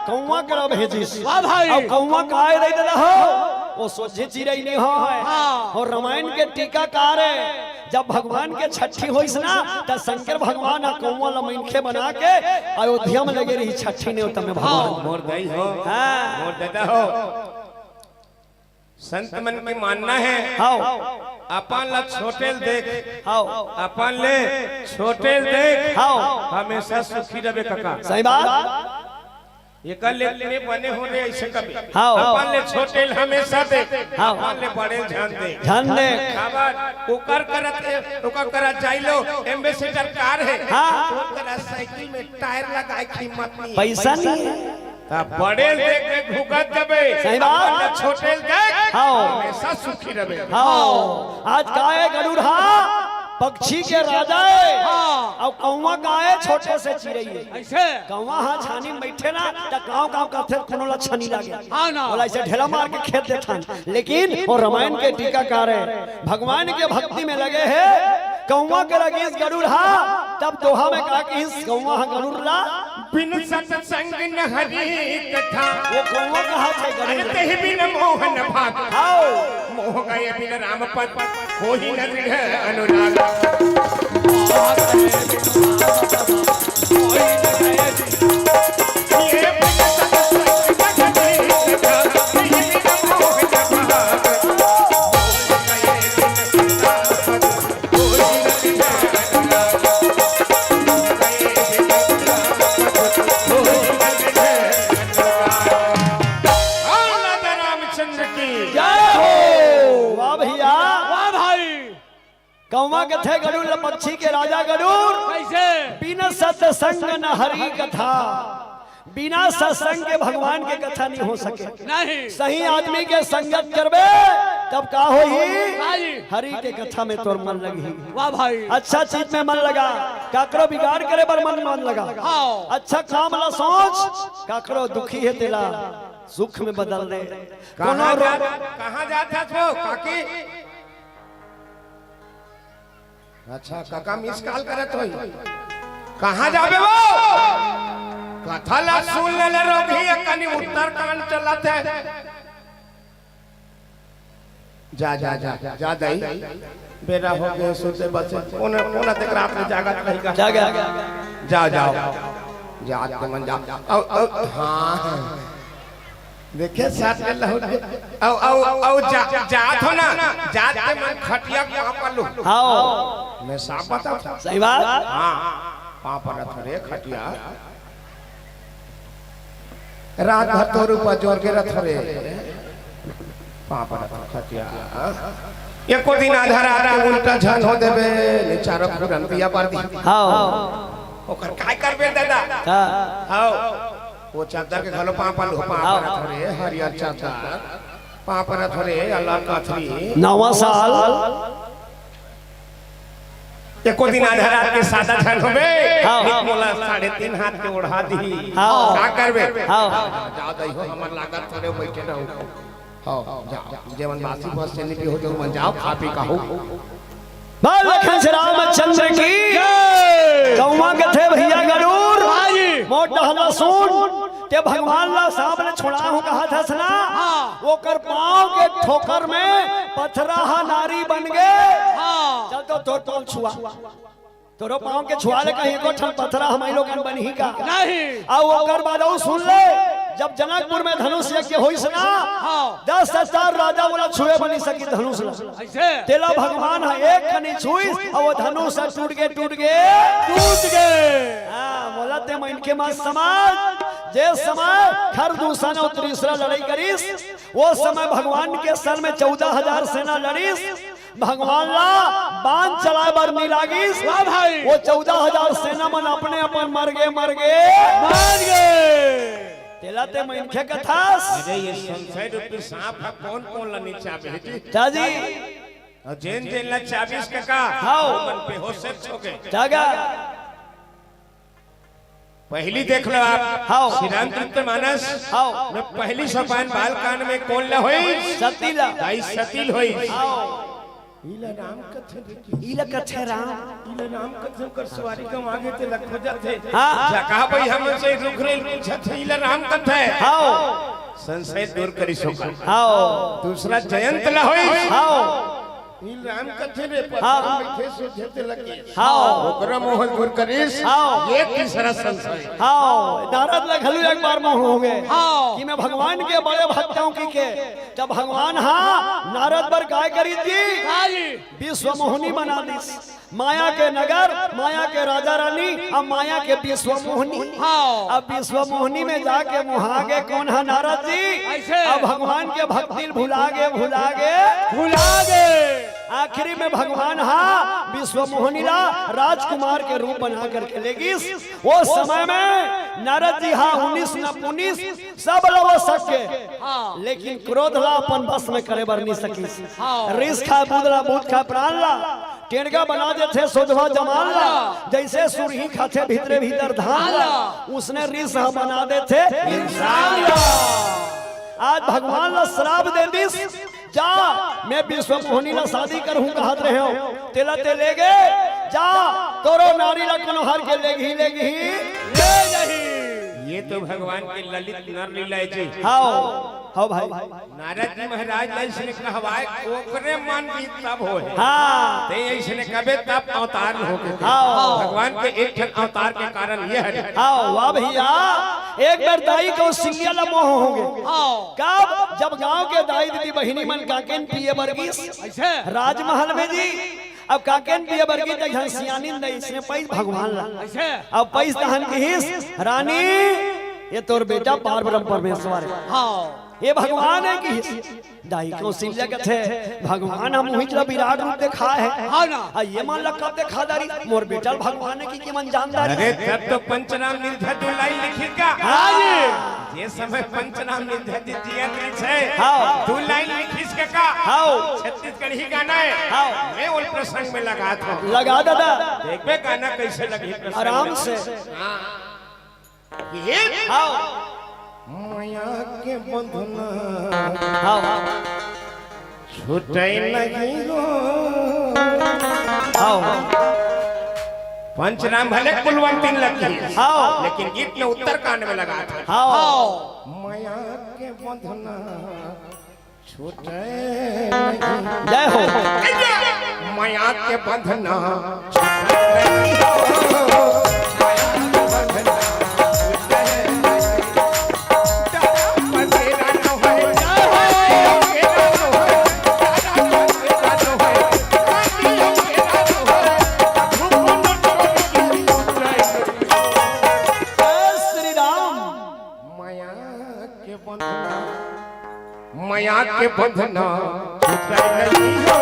कौवा करा भेजिस। वाह भाई। अब कौवा काय दे देला हो? वो सोझे चिरई नहीं हो। हाँ। और रामायण के टीकाकार हे, जब भगवान के छठी होइस ना, त शंकर भगवान ह कौवा ला मनखे बना के अयोध्या में लगे रही छठी नेवता में भगवान। मोर दई हो। हाँ। मोर दादा हो। संत मन के मानना हे, हाव। अपन ला छोटे ल देख, हाव। अपन ले छोटे ल देख, हाव। हमेशा सुखी रबे काका। सही बात। एकर ले मैं बने हो रे ऐसे कबे। हाव। अपन ले छोटे ल हमेशा देख, हाव। अपन ले बड़े ल झन देख। झन देख। काबर ओकर करत हे, ओकर करत जाई लो, ambassador कार हे। हाँ। ओकर साइकिल में टायर लगाए के हिम्मत नहीं हे। पैसा नहीं हे। त बड़े ल देख के भुगत जबे। सही बात। अपन ल छोटे ल देख, हाँ। हमेशा सुखी रबे। हाँ। आज का हे गरुड़ हा? पक्षी के राजा हे। हाँ। अब कौवा का हे? छोटे से चिरई हे। ऐसे? कौवा हा छानी में बैठे ना, त कांव कांव करथे, कोनो ला अच्छा नहीं लागे। हाँ ना। ओला ऐसे ढेला मार के खेद देथन। लेकिन वो रामायण के टीकाकार हे, भगवान के भक्ति में लगे हे। कौवा करा गिस गरुड़ हा, तब दोहा में का किहिस कौवा हा गरुड़ ला? बिन सत्संग न हरि कथा। वो कौवा कहा थे गरुड़? अरे तेहि बिन मोह न भाग। हाव। मोह गए बिन राम पद, होई न दृढ़ अनुराग। राजा रामचंद्र की। जय हो। वाह भैया। वाह भाई। कौवा कथे गरुड़ ल, पक्षी के राजा गरुड़। कैसे? बिन सत्संग न हरि कथा। बिना सत्संग के भगवान के कथा नहीं हो सके। नहीं। सही आदमी के संगत करबे, तब का होही? भाई। हरि के कथा में तोर मन लगही। वाह भाई। अच्छा चीज में मन लगा, काकरो बिगाड़ करे बर मन, मन लगा। हाँ। अच्छा काम ला सोच, काकरो दुखी हे तेला सुख में बदल दे। कहाँ कोनो रो- जा, कहाँ जात हस वो, काकी? अच्छा, काका miss call करत होही। कहाँ जाबे वो? कथा ला सुन ले, ले रोगही, कनी उत्तरकांड चलत हे। जा, जा, जा, जा दई। बेरा हो गए, सुते बसे। कोन, कोन देख रात में जागत रही का? जागा। जाओ, जाओ। जात के मन जाओ। अउ, अउ, हाँ। देखे साथ में लहुट के। अउ, अउ, अउ, जा, जात हो ना, जात के मन खटिया के पाँव पर लुहू। हाव। मैं साफ बताऊँ। सही बात। हाँ, पाँव पर रथ रे खटिया। रात भर तोर ऊपर जोर के रथ रे। पाँव पर रथ खटिया। एको दिन आधा रात के उल्टा झन हो देबे, ले चारों फुरन दिया बार दी। हाव। ओकर काय करबे दादा? हाँ। हाव। वो चद्दर के घलो पाँव पर लुहू, पाँव पर रथ रे, हरियर चद्दर, पाँव पर रथ रे, अल्लाह कथरी। नवा साल। एको दिन आधा रात के सादा झन होबे, हाँ। एक मोला साढ़े तीन हाथ के ओढ़ा दिही। हाँ। का करबे? हाँ। जाओ दई हो, हमर लागत थोड़े बइठे रहू। हाँ, जाओ, जेमन बासी बस से निकले हो, जो मन जाओ, खा पी का हो। बोल लखन श्री रामचंद्र की। जय। गौवा कथे भैया गरुड़। हाँ जी। मोट डहला सुन, ते भगवान ला सांप ले छुड़ा हूँ कहा था ना? हाँ। ओकर पाँव के ठोकर में पथरा हा नारी बन गे। हाँ। चल तो तोर पाँव छुआ। तोरो पाँव के छुआ ले कहीं एको ठन पथरा हमई लोगन बनही का? नहीं। अउ ओकर बाद अउ सुन ले, जब जनकपुर में धनुष यज्ञ होइस ना, हाँ। दस हजार राजा मोला छुए बनी सकी धनुष ला। अइसे? तेला भगवान ह एक कनी छुइस, अउ वो धनुष ह टूट गे, टूट गे। टूट गे। हाँ, मोला ते मन के मत समझ। जे समय खरदूषण अउ त्रिशरा लड़ाई करिस, वो समय भगवान के सन में चौदह हजार सेना लड़िस, भगवान ला बाण चलाए बर नी लागिस। वाह भाई। वो चौदह हजार सेना मन अपने अपन मर गे, मर गे। मर गे। तेला ते मनखे कथस। अरे ये संशय रूपी सांप ह कोन कोन ला नी चाबे जी? जा जी। अउ जेन जेन ला चाबिस कका, हाँ। वो मन बेहोश हो गे। जागा। पहली देख लो आप, हाँ। श्री रामचरित मानस हाँ। में पहली सोपान बालकांड में कोन ला होई? सती ला। दाई सती ल होई। हाँ। इला राम कथे रे। इला कथे राम। इला राम कथे कर सवारी कम आगे ते लखो जाथे। हाँ। जका भाई हम से रुख रे पूछत हे, इला राम कथे। हाँ। संशय दूर करी सोका। हाँ। दूसरा जयंत ला होई। हाँ। ई राम कथे रे, हाँ। पत्थर में थे सोचे ते लगे। हाँ। ओकरा मोह दूर करिस। हाँ। ये तीसरा संशय। हाँ, नारद ला घलू एक बार मोह हो गे हाँ। कि मैं भगवान के बड़े भक्त हूँ कि के। जब भगवान हाँ नारद बर काय करी थी? हाँ जी। विश्व मोहनी बना दिस। माया के नगर, माया के राजा रानी, अब माया के विश्व मोहनी। हाँ। अब विश्व मोहनी में जाके मोहा गे कोन हा नारद जी? अइसे। अब भगवान के भक्ति ल भुला गे, भुला गे। भुला गे। आखिरी में भगवान हा विश्व मोहनी ला राजकुमार के रूप बना करके ले गिस। वो समय में नारद जी हा उन्नीस न पुनिस, सब ल वो सके, हाँ। लेकिन क्रोध ला अपन बस में करे बर नी सकिस। हाँ। रिस खाए बुध ला, बुध खाए प्राण ला, टेंड़गा बना देथे सोझवा जमान ला, जइसे सुरही खाथे भीतरे भीतर धान ला, उसने रिस ह बना देथे इंसान ला। आज भगवान ला श्राप दे दिस, जा, मैं विश्व मोहनी ला शादी करहूं कहत रहे हो, तेला ते ले गे, जा, तोरो नारी ला कोनो हर के लेगही, लेगही, ले जही। ये तो भगवान के ललित नर लीला हे जी। हाव, हाव भाई। नारद जी महाराज ला अइसने कहवाय, ओकरे मन की तब होय। हाँ। ते अइसने कबे तब अवतार होगे। हाँ। भगवान के एक ठन अवतार के कारण ये हे। हाँ, वाह भैया, एक बार दाई कौशल्या ला मोह हो गे। हाँ। कब? जब गांव के दाई दीदी बहिनी मन कांकेन पिए बर गिस। अइसे? राजमहल में जी। अब कांकेन पिए बर गिस, त झन सियानिन दाई अइसने पइस भगवान ला। अइसे? अब पइस तहन किहिस, "रानी, ये तोर बेटा पार ब्रह्म परमेश्वर हे।" हाँ। ये भगवान हे किहिस। दाई कौशल्या कथे, "भगवान ह उहीच ला विराट रूप देखाय हे। हाँ ना। अउ ये मन ला कब देखा डारिस? मोर बेटा ल भगवान हे कि के मन जान डारिस?" अरे, तब तो पंचराम निर्धर दू लाइन लिखिस का? हाँ जी। जे समय पंचराम निर्धर जी जियत रिहिस हे, हाँ। दू लाइन लिखिस के का? हाँ। छत्तीसगढ़ी गाना हे। हाँ। मैं ओला प्रसंग में लगात हूँ। लगा दादा। देखबे गाना कइसे लगही प्रसंग आराम में। से। हाँ। गीत। हाँ। मया के बंधना हाँ। छूटे नहीं हो। हाँ। पंचराम भले कुलवंतिन लगी, हाँ। लेकिन गीत में उत्तरकांड में लगा था। हाँ। मया के बंधना छूटे नहीं। जय हो। मया के बंधना छूटे नहीं हो। मया के बंधना छूटे नहीं। श्री राम। मया के बंधना, मया के बंधना छूटे नहीं हो।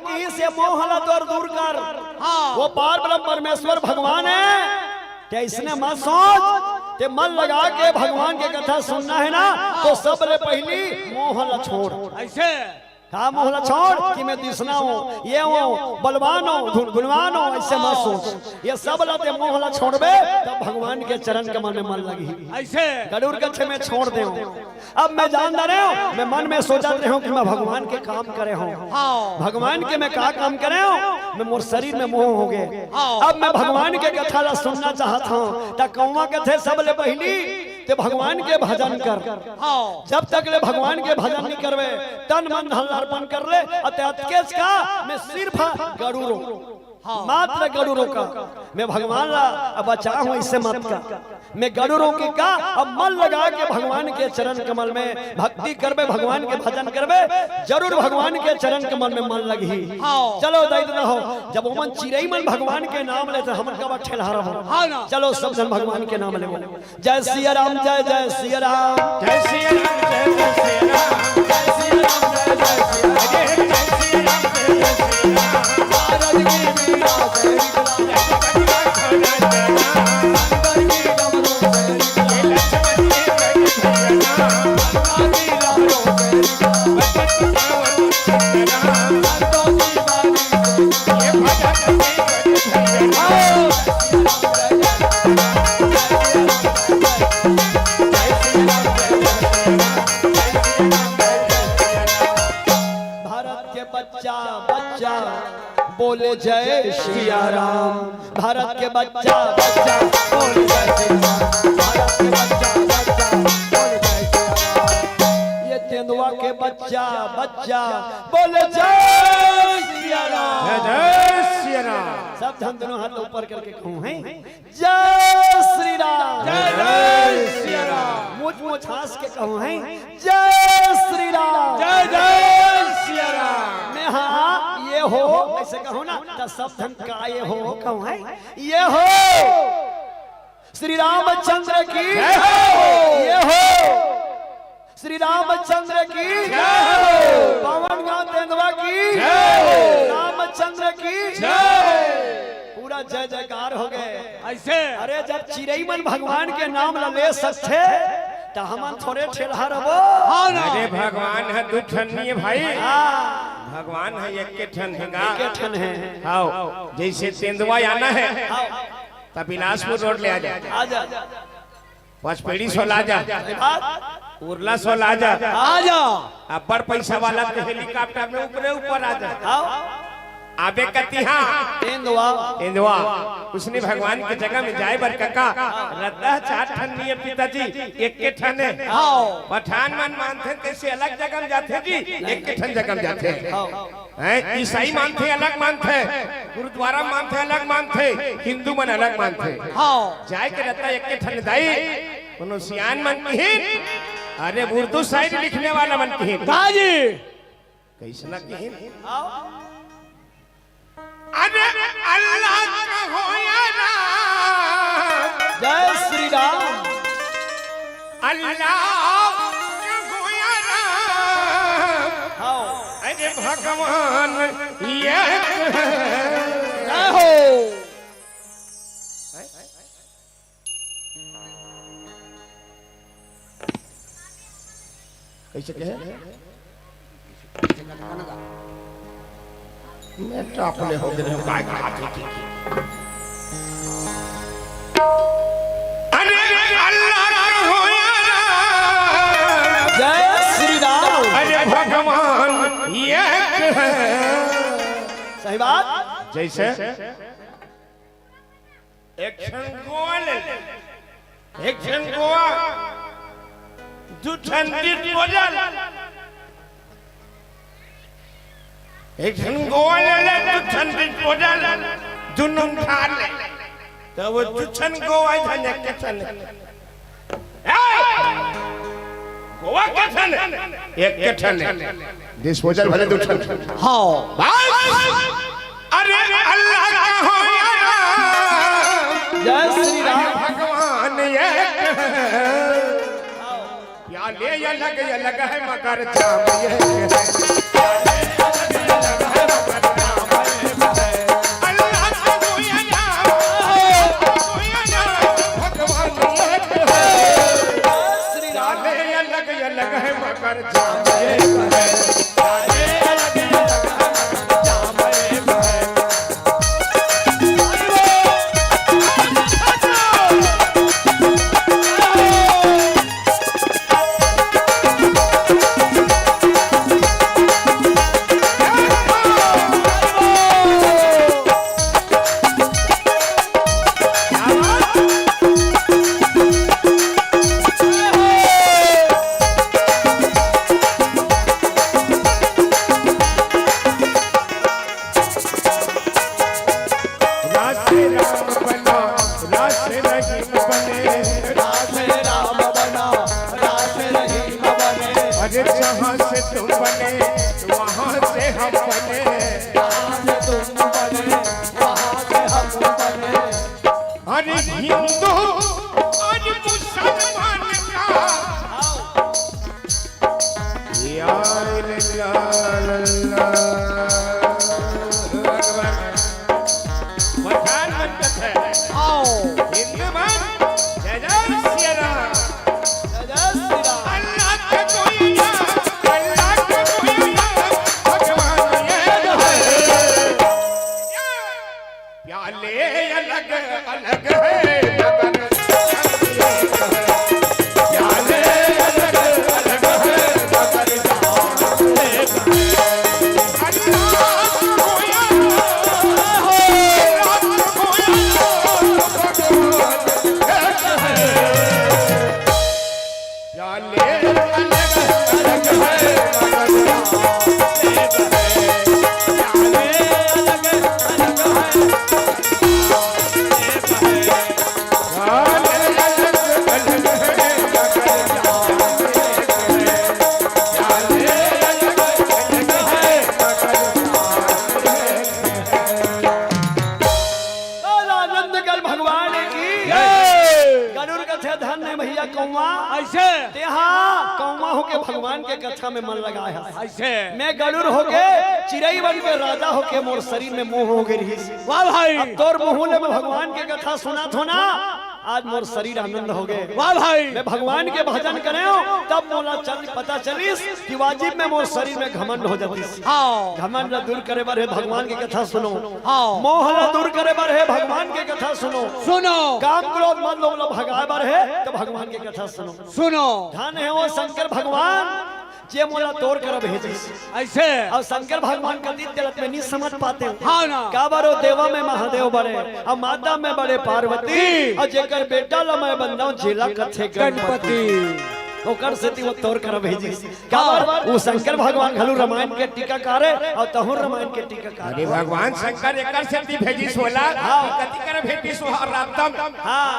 इसे मोह ला तोर दूर कर। हाँ। वो पार ब्रह्म परमेश्वर भगवान हे। ते इसने मत सोच, ते मन लगा के भगवान के कथा सुनना हे ना, तो सबले पहिली मोह ला छोड़। अइसे? का मोह ला छोड़ कि मैं तृष्णा हूँ, ये हूँ, बलवान हूँ, धुन-, गुणवान हूँ, अइसे मत सोच। ये सब ला ते मोह ला छोड़बे, तब भगवान के चरण कमल में मन लगही। अइसे? गरुड़ कच्छे में छोड़ दे हूँ। अब मैं जान डारे हूँ, मैं मन में सोचत रहे हूँ कि मैं भगवान के काम करे हूँ, हाँ। भगवान के मैं का काम करे हूँ, मैं मोर शरीर में मोह हो गए। हाँ। अब मैं भगवान के कथा ला सुनना चाहत हूँ, त कौवा कथे सबले पहिली ते भगवान के भजन कर। हाँ। जब तक ले भगवान के भजन नहीं करवे, तन मन धन अर्पण कर ले, अते अतकेच का मैं सिर्फ गरुड़ो। हाँ। मात्र गरुड़ो का। मैं भगवान ला अब बचा हूँ, इसे मत का। मैं गरुड़ो के का, अब मन लगा के भगवान के चरण कमल में भक्ति करबे, भगवान के भजन करबे, जरूर भगवान के चरण कमल में मन लगही। हाँ। चलो दाई ददा हो, जब ओमन चिरई मन भगवान के नाम लेथे, हमन का बा ठेलहा रहो। हाँ ना। चलो सब झन भगवान के नाम लेबो। जय सिया राम, जय जय सिया राम। जय सिया राम, जय जय सिया राम। जय सिया राम, जय जय सिया राम। जय सिया राम, जय जय सिया राम। भारत की वीरा जय राम। शंकर की डमरू जय राम। लक्ष्मण जी जय राम। गंगा जी लहरों जय राम। भारत के बच्चा बच्चा बोले जय सिया राम। भारत के बच्चा बच्चा बोले जय सिया राम। भारत के बच्चा बच्चा बोले जय सिया राम। ये तेंदुआ के बच्चा बच्चा बोले जय सिया राम। जय जय सिया राम। सब झन दोनों हाथ ऊपर करके कहूँ हैं, जय श्री राम। जय जय सिया राम। मुछ मुछ हाँस के कहूँ हैं, जय श्री राम। जय जय सिया राम। मैं हाँ ये हो अइसे कहूँ ना, त सब झन का ये हो कहूँ हैं, ये हो श्री रामचंद्र की जय हो। ये हो श्री रामचंद्र की जय हो। पवन गांव तेंदुआ की जय हो। रामचंद्र की जय। पूरा जय जयकार हो गए। अइसे? अरे जब चिरई मन भगवान के नाम ला ले सकथे, त हमन थोरे ठेलहा रबो। हाँ ना। अरे भगवान ह दू ठन नइ हे भाई। हाँ। भगवान ह एके ठन हे गा। एके ठन हे। हाँ, जइसे तेंदुआ आना हे, हाँ। त बिलासपुर रोड ले आ जा। आ जा। पचपेड़ी सोला जा, सही बात। उरला सोला जा। आ जा। अब्बड़ पइसा वाला त हेलीकॉप्टर में ऊपरे ऊपर आ जा। हाँ। आबे कतिहा। तेंदुआ। तेंदुआ। उसने भगवान के जगह में जाए बर कका, रद्दा चार ठन नइ हे पिताजी, एके ठन हे। हाँ। पठान मन मानथे तइसे अलग जगह में जाथे जी, एके ठन जगह में जाथे। हाँ। हैं, ईसाई मानथे, अलग मानथे, गुरुद्वारा मानथे, अलग मानथे, हिंदू मन अलग मानथे। हाँ। जाए के रद्दा एके ठन दाई, कोनो सियान मन किहिन, अरे उर्दू शायरी लिखने वाला मन किहिन। का जी? कइसना किहिन? अरे अल्लाह कहो या राम। जय श्री राम। अल्लाह कहो या राम। हाँ। अरे भगवान एक है। जय हो। कइसे कहे? मैं तो अपने हो गए हूँ, काय कहा थी, थी, थी। अरे अल्लाह कहो या राम। जय श्री राम। अरे भगवान एक है। सही बात। जइसे एक ठन गोवा ले ले। एक ठन गोवा, दू ठन डिस्पोजल। एक ठन गोवा ले ले, दू ठन डिस्पोजल, दुनों उठा ले। त वो दू ठन गोवा झन एके ठन। ए! गोवा के ठन? एके ठन। डिस्पोजल भले दू ठन। हाँ। बस। अरे अल्लाह कहो या राम। जय श्री राम। भगवान एक है। प्याले अलग अलग है मगर जाम एक है। प्याले अलग अलग है मगर रास राम बना, रास रहीम बने। रास राम बना, रास रहीम बने। अरे जहाँ से तुम बने, वहाँ से हम बने। जहाँ से तुम बने, वहाँ से हम बने। अरे हिंदू और मुसलमान का यार, ला, ला, ला, भगवान। पठान मन कथे। आओ। हिंदू मन, जय जय सिया राम। जय जय सिया राम। अल्लाह के कोई ना, अल्लाह के कोई ना, भगवान एक है। प्याले अलग अलग है, मगर प्याले अलग अलग है, मगर जान एक है। अल्लाह को कोई ना हो, अल्लाह को कोई ना हो, भगवान एक है। प्याले अलग अलग है, मगर जान एक है। प्याले अलग अलग है, मगर जान एक है। प्याले अलग अलग है, मगर जान एक है। प्याले अलग अलग है, मगर जान एक है। बोल आनंद कर भगवान की। जय। गरुड़ कथे धन्य भैया कौआ। ऐसे। तेहा कौआ होके भगवान के कथा में मन लगाए हस। ऐसे। मैं गरुड़ होके, चिरई बन के, राजा होके मोर शरीर में मोह हो गई रहिस। वाह भाई। अब तोर मुँह ले मैं भगवान के कथा सुनत हों ना, आज मोर शरीर आनंद हो गए। वाह भाई। मैं भगवान के भजन करेंव, तब मोला चल, पता चलिस कि वाजिब में मोर शरीर में घमंड हो जातिस। हाँ। घमंड ला दूर करे बर हे भगवान के कथा सुनो। हाँ। मोह ला दूर करे बर हे भगवान के कथा सुनो। सुनो। काम क्रोध मद लोभ ला भगाए बर हे तो भगवान के कथा सुनो। सुनो। धन हे वो शंकर भगवान, जे मोला तोर करा भेजिस। ऐसे। अउ शंकर भगवान कति तेला त मैं नी समझ पातेंव। हाँ ना। काबर ओ देवा में महादेव बड़े, अउ माता में बड़े पार्वती, जी। अउ जेकर बेटा ला मैं बंदांव जेला कथे गणपति। गणपति। ओकर सेती ओ तोर करा भेजिस। काबर हाँ। ओ शंकर भगवान घलो रामायण के टीकाकार हे, अउ तहूँ रामायण के टीकाकार। अरे भगवान शंकर एकर सेती भेजिस ओला, हाँ। कति करा भेजिस ओ रत्तम। हाँ।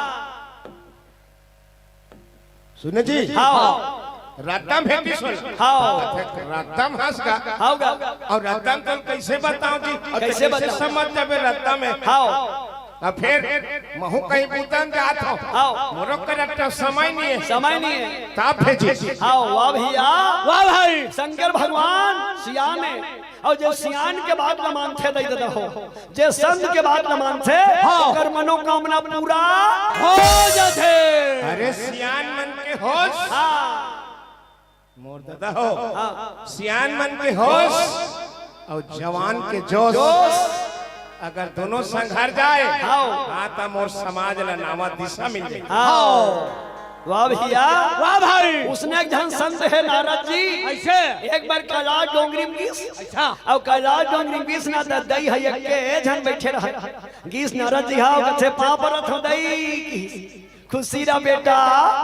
सुने जी? हाँ। रत्तम भेजिस ओला। हाँ। अच्छा, रत्तम हंस गा। हाँ गा। अउ रत्तम तो कइसे बतावंव जी? अउ कइसे कइसे बतावंव? समझ जाबे रत्तम हे? हाँ। अउ फेर महूँ कहीं बुता म जात हों। हाँ। मोरो करा त समय नइ हे। समय नइ हे। तब भेजिस। हाँ, वाह भैया। वाह भाई। शंकर भगवान सियान हे। अउ जे सियान के बात ला मानथे दई ददा हो, जे संत के बात ला मानथे, हाँ। ओकर मनोकामना पूरा हो जाथे। अरे सियान मन के होश। हाँ। मोर ददा हो। हाँ। सियान मन के होश अउ जवान के जोश। जोश। अगर दोनों संघर जाए, हाँ। हाँ, त मोर समाज ला नावा दिशा मिल जाए। हाँ। वाह भैया। वाह भाई। उसने एक झन संत हे नारद जी। ऐसे? एक बार कैलाश डोंगरी म गिस। अच्छा। अउ कैलाश डोंगरी म गिस ना त दई हे एके झन बइठे रहा। गिस नारद जी हा, कथे पाँव परत हों दई। खुशी रह बेटा,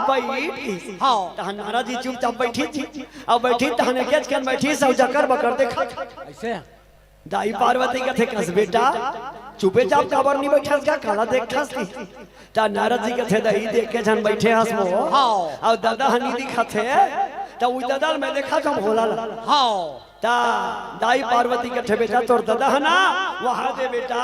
बइठ। हाँ। तहन नारद जी चुपचाप बइठिस। अउ बइठिस तहन एकेच कन बइठिस अउ जकर बकर देखत। ऐसे? दाई पार्वती कथे, "कस बेटा, चुपे चाप काबर नी बइठस गा, काला देखथस ती?" त नारद जी कथे, "दाई, देखे झन बइठे हस वो।" हाँ। अउ ददा ह नी दिखत हे, त ओ ददा ल मैं देखत हंव भोला ला। हाँ। त दाई पार्वती कथे, "बेटा, तोर ददा ह ना, वहा दे बेटा,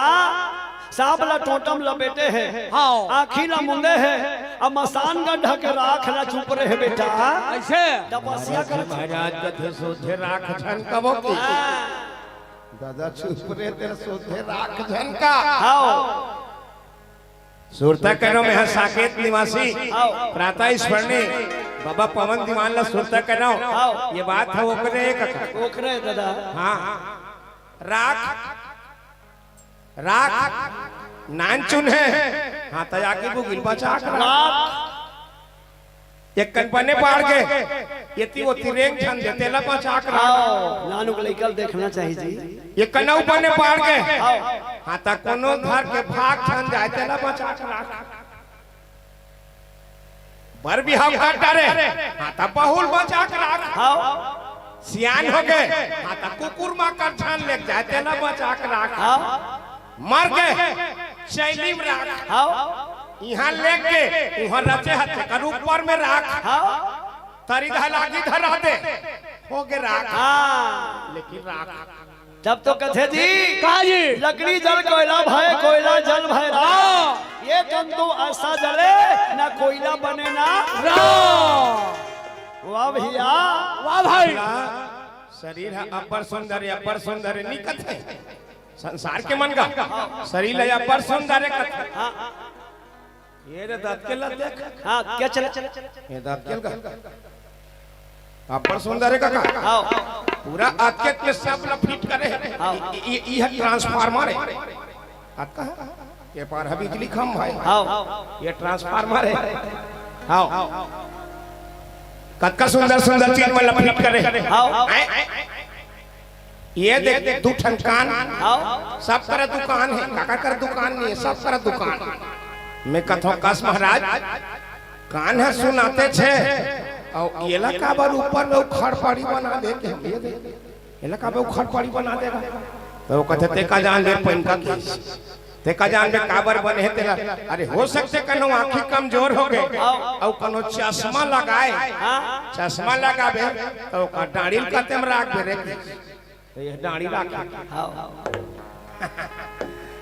सांप ला टोंटा म लपेटे हे, हाँ। आँखी ला मुंदे हे, अउ मसान गड्ढा के राख ला चुपरे हे बेटा।" ऐसे? तपस्या करत हे। महाराज कथे, "सोझे राख झन कबो की।" हाँ। ददा चुप रे, तेरा सोझे राख झन का। हाव। सुरता करो, मैं साकेत निवासी, हाव। प्रातः स्मरणी बाबा पवन दीवान ला सुरता करो। हाव। ये बात हे ओकरे कका। ओकरे ददा। हाँ। राख, राख, नानचुन हे। हाँ, त आगे वो गिरबा चाक राख। राख। एक कन बने बाढ़ गे, एती ओती रेंग झन दे, तेला बचा के राख। हाव, नानुक लइका ल देखना चाही जी। एक कन अउ बने बाढ़ गे, हाव। हाँ, त कोनो धर के भाग झन जाए, तेला बचा के राख। बर बिहाव कर डारे, हाँ, त बहू ल बचा के राख। हाव। सियान हो गए, हाँ, त कुकुर माकर छान लेके जाए, तेला बचा के राख। हाँ। मर गए, चैली में राख। हाँ। इहाँ लेके, उहाँ रचे हथे कर ऊपर में राख। हाँ। तरी धलागी धरा दे, हो गए राख। हाँ। लेकिन राख। तब तो कथे जी, का जी? लकड़ी जल कोयला भय, कोयला जल भय राख। हाँ। ये तंतु ऐसा जले, ना कोयला बने ना राख। वाह भैया। वाह भाई। शरीर है अब्बड़ सुंदर, अब्बड़ सुंदर निकत है। संसार के मन का शरीर है अब्बड़ सुंदर है कथे। हाँ। ये रे दाँत के ला देख। हाँ, क्या चला? ये दाँत के का? अब्बड़ सुंदर है काका। हाँ। पूरा अतके में सब ला फिट करे है। हाँ। ये, ये, ये ट्रांसफार्मर है। अतका है? ये पार है बिजली खंभा है। हाँ। ये ट्रांसफार्मर है। हाँ। कतका सुंदर सुंदर चीज में ला फिट करे है। हाँ। हैं? ये देख, दू ठन कान, हाँ। सब करा दुकान है, काका करा दुकान नहीं है, सब करा दुकान। मैं कथों कस महाराज, कान है सुनाते छे, अउ एला काबर ऊपर में खड़पड़ी बना दे के हम ये दे, एला काबर खड़पड़ी बना देगा? तो वो कहते, "ते का जान दे पैन का केस, ते का जान दे काबर बने है तेला?" अरे हो सकते कनो आँखी कमजोर हो गए, अउ कनो चश्मा लगाए, हाँ। चश्मा लगाबे, तो ओकर डाड़ी ल कते में राख दे रे। तो ये डाड़ी राखे। हाँ।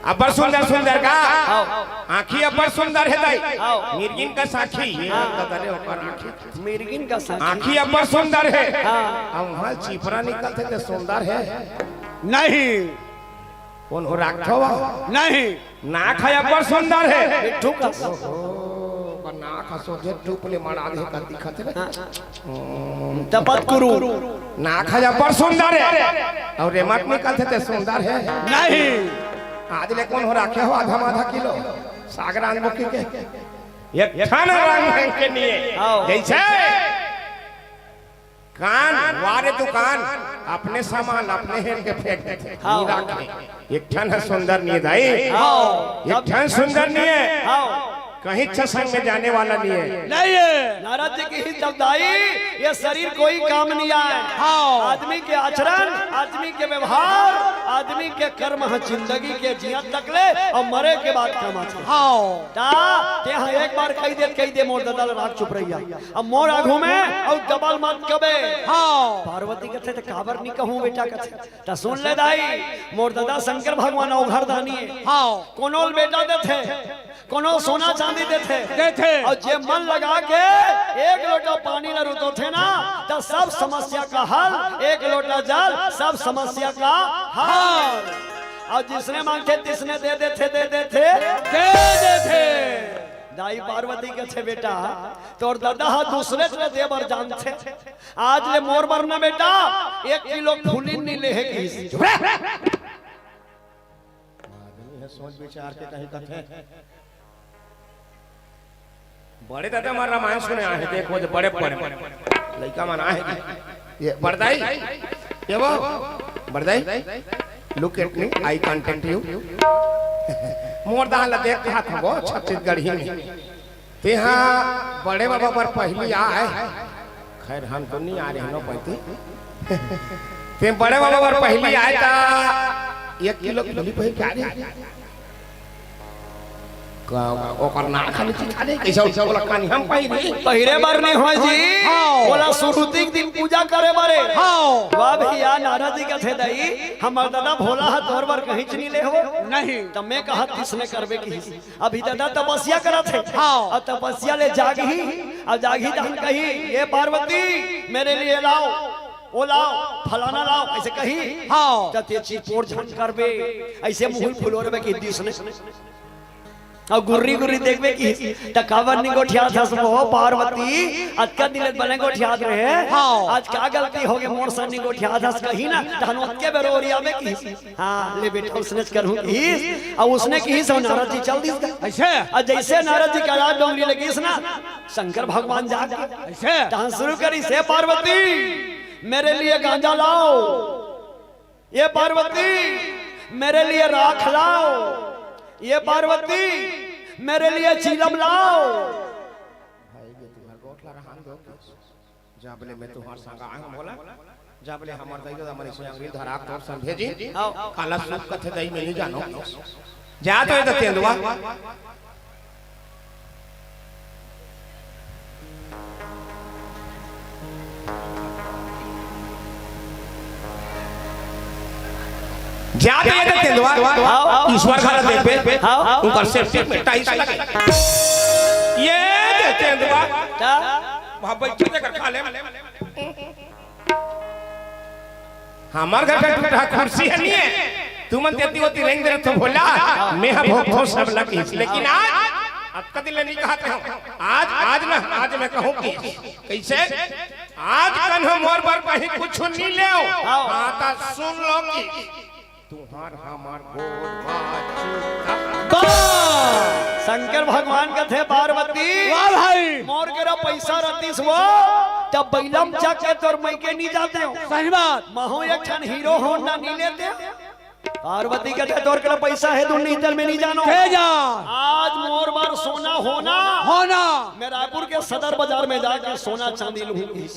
अब्बड़ सुंदर सुंदर का। हाँ। आँखी अब्बड़ सुंदर है दाई। हाँ। मिर्गिन का साखी। ये हाँ। बता दे ओकर आँखी। मिर्गिन का साखी। आँखी अब्बड़ सुंदर है। हाँ। अब वहाँ चिपरा निकलते तो सुंदर है। नहीं। कौन हो राखो? नहीं। नाक है अब्बड़ सुंदर है। मिट्ठू का। ओहो, पर नाक ह सोझे टूप ले मड़ा दे का दिखत है। हाँ। हम्म। तपत कुरु। नाक है अब्बड़ सुंदर है। अउ रेमट निकलथे ते सुंदर है। नहीं। आज ले कौन हो राखे हो आधा माधा किलो? सागरान बुकी के। एक ठन रंग के नहीं है। आओ। जैसे कान, वारे दुकान, अपने सामान, अपने हेर के फेंक देथे। हाँ। नी राखे। एक ठन ह सुंदर नी है दाई। हाँ। एक ठन सुंदर नी है। हाँ। कहीं अच्छा संग में जाने वाला नी है। नहीं है। नारद जी कहिस तब दाई, ये शरीर कोई काम नहीं आए। हाँ। आदमी के आचरण, आदमी के व्यवहार, आदमी के कर्म ह जिंदगी के जियत तक ले अउ मरे के बाद काम आथे। हाँ। ता, ते ह एक बार कहि दे, कहि दे मोर ददा ल राख चुप रहिया। अब मोर आघू में अउ डबल मत कबे। हाँ। पार्वती कथे, "त काबर नी कहूँ बेटा?" कथे, "त सुन ले दाई, मोर ददा शंकर भगवान अवघर दानी है।" हाँ। कोनो ल बेटा देथे, कोनो सोना चांदी देथे। देथे। अउ जे मन लगा के एक लोटा पानी ल रुतोथे ना, त सब समस्या का हल, एक लोटा जल, सब समस्या का हल। अउ जिसने मांगथे, तिसने दे देथे, दे देथे। दे देथे। दाई पार्वती कथे, "बेटा, तोर ददा ह दूसरे ल दे बर जानथे। आज ले मोर बर न बेटा, एक किलो फूलिन नी ले हे," किहिस। आदमी ह सोच विचार के कहीं कथे। बड़े ददा मन रामायण सुने आहे, देखो जे बड़े बड़े लइका मन आहे। ये बड़दाई, ये वो, बड़दाई, look at me, eye contact you। मोर दान ला देख कहा था वो छत्तीसगढ़ी में। तेहा बड़े बाबा बर पहिली आए। खैर, हम तो नहीं आ रहे हैं, नो पैती। ते बड़े बाबा बर पहिली आए ता एक किलो फूली पहिली आ रहे। का, ओकर ना खाली चीज खा ले, कैसे ओला कानी हम पहिरी? पहिरे बर नहीं होय जी। हाँ। ओला सुरुती के दिन पूजा करे बरे। हाँ। वाह भैया, नारद जी कथे, "दाई, हमर ददा भोला ह तोर बर कहीं चीज नहीं ले हो।" नहीं। तब मैं कहा, "तिसने करबे की।" अभी ददा तपस्या करत हे। हाँ। अउ तपस्या ले जागही, अउ जागही तहन कही, "ये पार्वती, मेरे लिए लाओ, वो लाओ, फलाना लाओ," ऐसे कही। हाँ। त ते चिपोर झन करबे, ऐसे मुँह फुलोरबे कि दिस ने। अउ गुर्री गुर्री देखबे कि त काबर नी गोठियात हस वो पार्वती, अतका दिन ले बने गोठियात रहे। हाँ। आज का गलती होगे मोर संग नी गोठियात हस कही ना, तहन ओतके बेर ओरियाबे कि हाँ, ले बेटा, उसने करहूँ किहिस, अउ उसने किहिस, अउ नारद जी चल दिस गा। ऐसे? अउ जैसे नारद जी कइलास डोंगरी ले गिस ना, शंकर भगवान जाके ऐसे? तहाँ शुरू करिस, "हे पार्वती, मेरे लिए गांजा लाओ, ये पार्वती, मेरे लिए राख लाओ, ये पार्वती, मेरे लिए चीलम लाओ।" भाई, ये तुम्हारे गोठला रहा दो। जब ले मैं तुम्हारे संग आए हूँ, बोला, जब ले हमर दई ददा मन से अंगरी धरा तोर समझे जी। हव। काला सुख कथे दई में नहीं जानो। जा तो ये तो तेंदुआ। जा तो ये तो तेंदुआ। हव। ईश्वर घर दे पे। हव। ऊपर से टिप टाइस लगे। ये दे तेंदुआ। का? वहाँ बैठ के कर खा ले। हमर घर का टूटा कुर्सी है नहीं है। तुमन तेती ओती रेंग दे तो भोला, मैं हा भोग भोग सब लग इस। लेकिन आज, अब कदी ले नहीं कहते हो। आज, आज ना, आज मैं कहूँ कि कैसे? आज कन्हो मोर बर कहीं कुछ नहीं ले। हाँ, तो सुन लो कि तुम्हार हमार गोड़ बाजू। वाह! शंकर भगवान कथे पार्वती, वाह भाई। मोर करा पैसा रहतीस वो, तब बैलम चक के तोर मइके नहीं जाते हो। सही बात। महू एक ठन हीरो होंडा नहीं लेते। पार्वती कथे तोर करा पैसा है, तू नहीं तल में नहीं जानो। के जा। आज मोर बर सोना होना। होना। मैं रायपुर के सदर बाजार में जाके सोना चांदी लूंगी।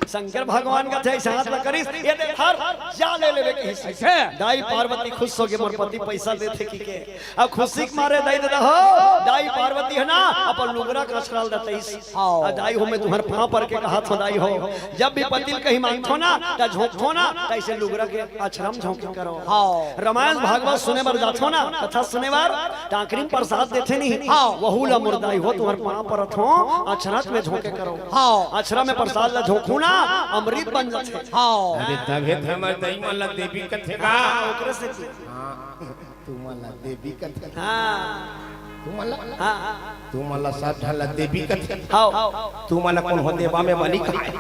शंकर भगवान कथे ऐसे हाथ ला करिस, ये दे धर, जा ले लेबे कहिस। ऐसे? दाई पार्वती खुश होगे, मोर पति पैसा देथे कहिके। अब खुशी के मारे दाई ददा हो, दाई पार्वती है ना, अपन लुगरा का अछरा ल दतइस। हाँ। आ दाई हो, मैं तुम्हर पाँव पर के कहत हो दाई हो, जब भी पति ल कहीं मांगथो ना, त झोंकथो ना, त ऐसे लुगरा के अछरा म झोंके करो। हाँ। रामायण भागवत सुने बर जाथो ना, कथा सुने बर, त आखिरी म प्रसाद देथे नहीं। हाँ। वहू ला मोर दाई हो, तुम्हर पाँव परत हो, अछरा में झोंके करो। हाँ। अछरा में प्रसाद ला झोंकू ना, अमृत बन जाथे। हाँ। अरे तभे तो हमर दई मन ला देवी कथे का। हाँ, ओकरे से की। हाँ, तू मन ला देवी कथे। हाँ। तू मन ला, हाँ, हाँ। तू मन ला सब ढाल ला देवी कथे। हाँ। तू मन ला कौन हो देवा में बनी कहा है?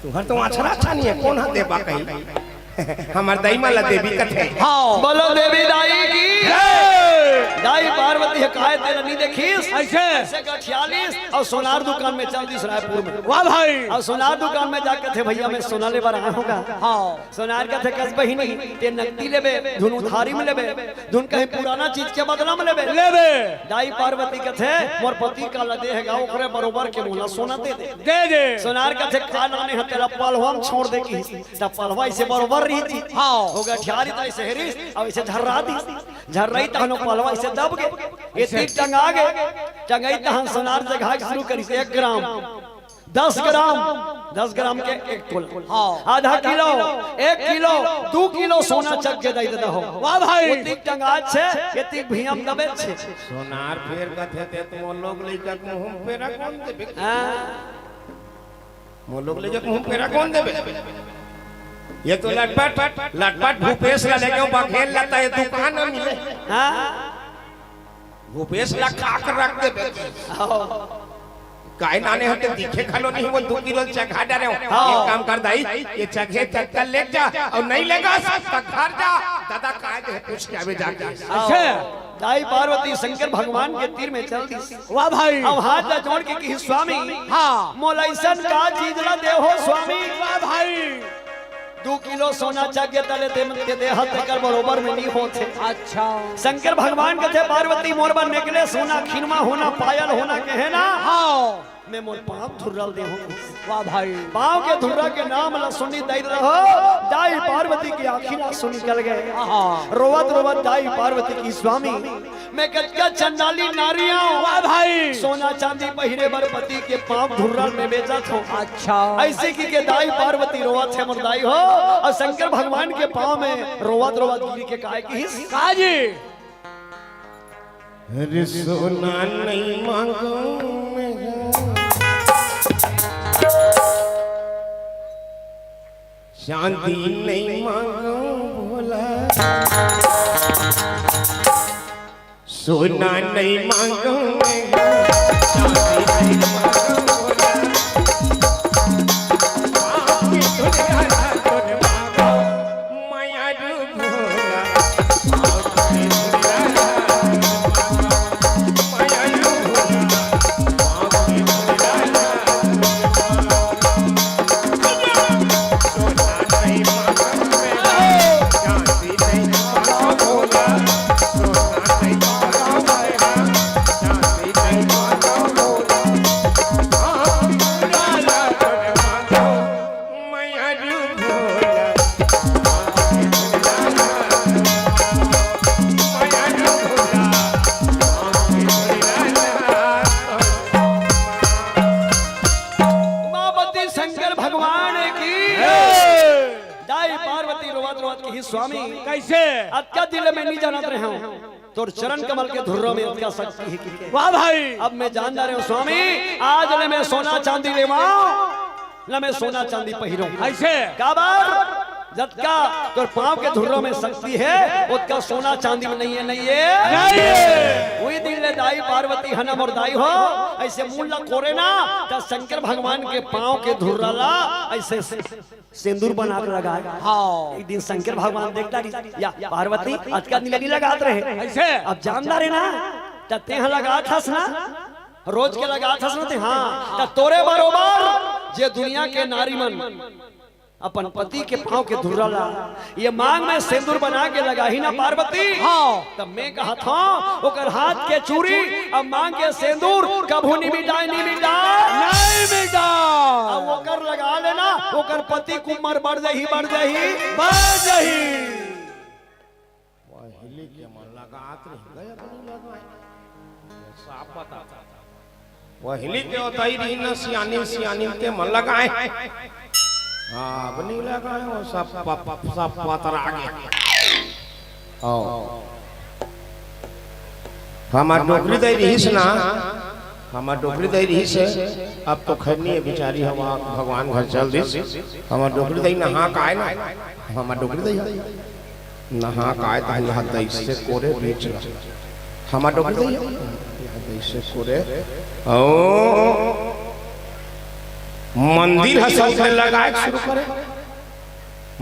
तुम्हर तो अछरा अच्छा नहीं है, कौन हा देवा कही? हमर दई मन ला देवी कथे। हाँ। बोलो देवी दाई की। जय। दाई पार्वती ह काय तेला नहीं देखिस? ऐसे? ऐसे गठियालिस अउ सोनार दुकान में चल दिस रायपुर में। वाह भाई। अउ सोनार दुकान में जाके कथे, भैया मैं सोना ले बर आया हूँ का? हाँ। सोनार कथे कस बहिनी, ते नकदी लेबे, धुन उधारी में लेबे, धुन कहीं पुराना चीज के बदला में लेबे। लेबे। दाई पार्वती कथे, मोर पति काला दे हे गा, ओकरे बरोबर के मोला सोना दे दे। दे दे। सोनार कथे का नाने ह तेला पलवा म छोड़ दे कहिस। त पलवा ऐसे बरोबर रही थी। हाँ। हो गठियारी त ऐसे हेरिस, अब ऐसे झर्रा दिस। झर्राई तहन ओ पलवा ऐसे दब गे। ये तीर टंगा गे। टंगाई तहन सोनार जगहा के शुरू करिस, एक ग्राम, दस ग्राम, दस ग्राम के एक तोला। हाँ। आधा किलो, एक किलो, दू किलो सोना चघ के दई ददा हो। वाह भाई। वो तीर टंगा छे, ये तीर भुइयां म दबे छे। सोनार फेर कथे ते तो मोर लोग लइका के मुंह म फेरा कौन देबे? हाँ। मोर लोग लइका के मुंह म फेरा कौन देबे? ये तो लटपट, लटपट भूपेश ला लेके बघेल लता ये दुकान में मिले। हाँ। भूपेश ला खाक रख देबे। काय नाने होते दिखे घलो नहीं, वो दू किलो चघा डरे हो। हाँ। एक काम कर दाई, ये चघे चक्कर ले जा अउ नहीं लेगा त घर जा। दादा काय दे पूछ के आवे जाके। अच्छा। दाई पार्वती शंकर भगवान के तीर में चल दिस। वाह भाई। अब हाथ ला जोड़ के कही, स्वामी, हाँ। मोला अइसन का चीज ला दे हो स्वामी। वाह भाई। दू किलो सोना चघ गे तले दे, दे, दे हाथ तेकर बरोबर में नहीं होथे। अच्छा। शंकर भगवान कथे पार्वती मोर बर नेकले सोना, खिनमा होना, पायल होना कहे ना। हाँ। मैं मोर पाँव धुर्रा ल देहूँ। वाह भाई। पाँव के धुर्रा के नाम ला सुनी दई रहो, दाई पार्वती के आँखी ला सुनी निकल गे। आहा। रोवत रोवत दाई पार्वती की, स्वामी, मैं कतका चंडाली नारी हूँ। वाह भाई। सोना चांदी पहिरे बर पति के पाँव धुर्रा में बेचत हूँ। अच्छा। ऐसे कहिके दाई पार्वती रोवत हे मोर दाई हो, अउ शंकर भगवान के पाँव में रोवत रोवत गिरी के काय कहिस? का जी? अरे सोना नहीं मांगो मैं, चांदी नहीं मांगो भोला, सोना नहीं मांगो मैं, चांदी नहीं मांगो भोला। स्वामी, कैसे? अतका दिन ले मैं नहीं जानत रहे हूँ, तोर चरण कमल के धुर्रा में अतका शक्ति हे कि। वाह भाई। अब मैं जान डारे हूँ स्वामी, आज ले मैं सोना चांदी लेवाऊं, ना मैं सोना चांदी पहिरूं। ऐसे? काबर? जतका तोर पांव के धुर्रा में शक्ति हे, ओतका सोना चांदी में नहीं हे, नहीं हे। नहीं हे। उही दिन ले दाई पार्वती हना मोर दाई हो, ऐसे मूल ला कोरे ना, त शंकर भगवान के पांव के धुर्रा ला ऐसे सेंदूर बना के लगाए। हाँ। एक दिन शंकर भगवान देख डारिस, या पार्वती अतका दिन ले लगात रहे। ऐसे? अब जान डारे ना, त तेहा लगात हस ना, रोज के लगात हस ना ते, हाँ। त तोरे बरोबर जे दुनिया के नारी मन अपन पति के पांव के धुर्रा ला ये मांग में सेंदूर बना के लगाही ना पार्वती। हाँ। त मैं कहत हूँ, ओकर हाथ के चूड़ी, अब मांग के सेंदूर कभू नहीं मिटाए, नहीं मिटाए। नहीं मिटाए। अब ओकर लगा लेना, ओकर पति के उमर बढ़ जाही, बढ़ जाही। बढ़ जाही। पहिली के मन लगात रहिगे, अब नहीं लगाए। साफ बता। पहिली के ओतई रहिन ना सियानी, सियानी के मन लगाए। हाँ, अब नहीं लगाए, वो सब प-, प-, सब पतरा गे। आओ। हमर डोकरी दाई रहिस ना, हमर डोकरी दाई रहिस हे, अब तो खैर नहीं हे, बिचारी हवा भगवान घर चल दिस। हमर डोकरी दाई नहा के आए ना, हमर डोकरी दाई हे। नहा के आए त हाथ अइसे कोरे बीच ला। हमर डोकरी दाई हे। हाथ अइसे कोरे। ओ, मंदिर ह सौत ले लगाए शुरू करे।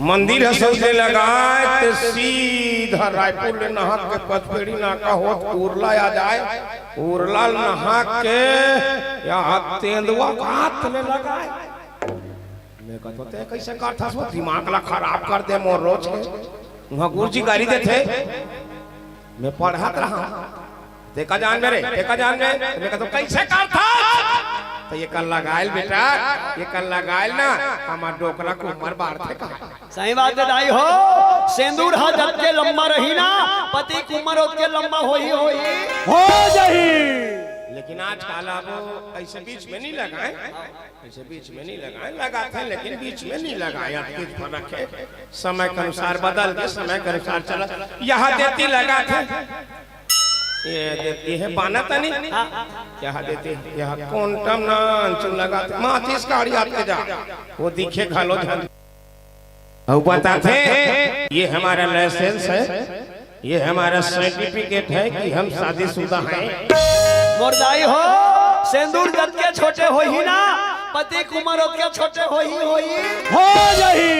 मंदिर ह सौत ले लगाए ते सीधा रायपुर ले नहा के पचपेड़ी नाका होत उरला आ जाए। उरला नहा के या तेंदुआ घात ले लगाए। मैं कहत हों, "ते कैसे करथस वो? दिमाग ला खराब कर दे मोर रोज के।" उहाँ गुरुजी गारी देथे, मैं पढ़त रहा, "ते का जान मेरे, ते का जान मेरे।" मैं कहत हों, "कैसे करथस?" तो ये कर लगायल बेटा, ये कर लगायल ना, हमार डोकरा के उमर बाढ़थे का। सही बात हे दाई हो, सेंदूर ह जतके लंबा रही ना, पति के उमर ओतके लंबा होही, होही। हो जाही। लेकिन आजकल अब ऐसे बीच में नहीं लगाए। ऐसे बीच में नहीं लगाए, लगाथे, लेकिन बीच में नहीं लगाए। अब बीच में रखे, समय के अनुसार बदल के, समय के अनुसार चला। यहाँ देती लगाथे, ये देती हे बाना तनी, यहाँ देती, यहाँ कोंटम नान चुन लगाथे, माचिस काड़ी आते जा, वो दिखे घलो झन। अउ बताथे, ये हमारा लाइसेंस है, ये हमारा सर्टिफिकेट है कि हम शादीशुदा हैं। मोर दाई हो, सेंदूर जतके छोटे होही ना, पति के उमर ओतके छोटे होही, होही। हो जाही।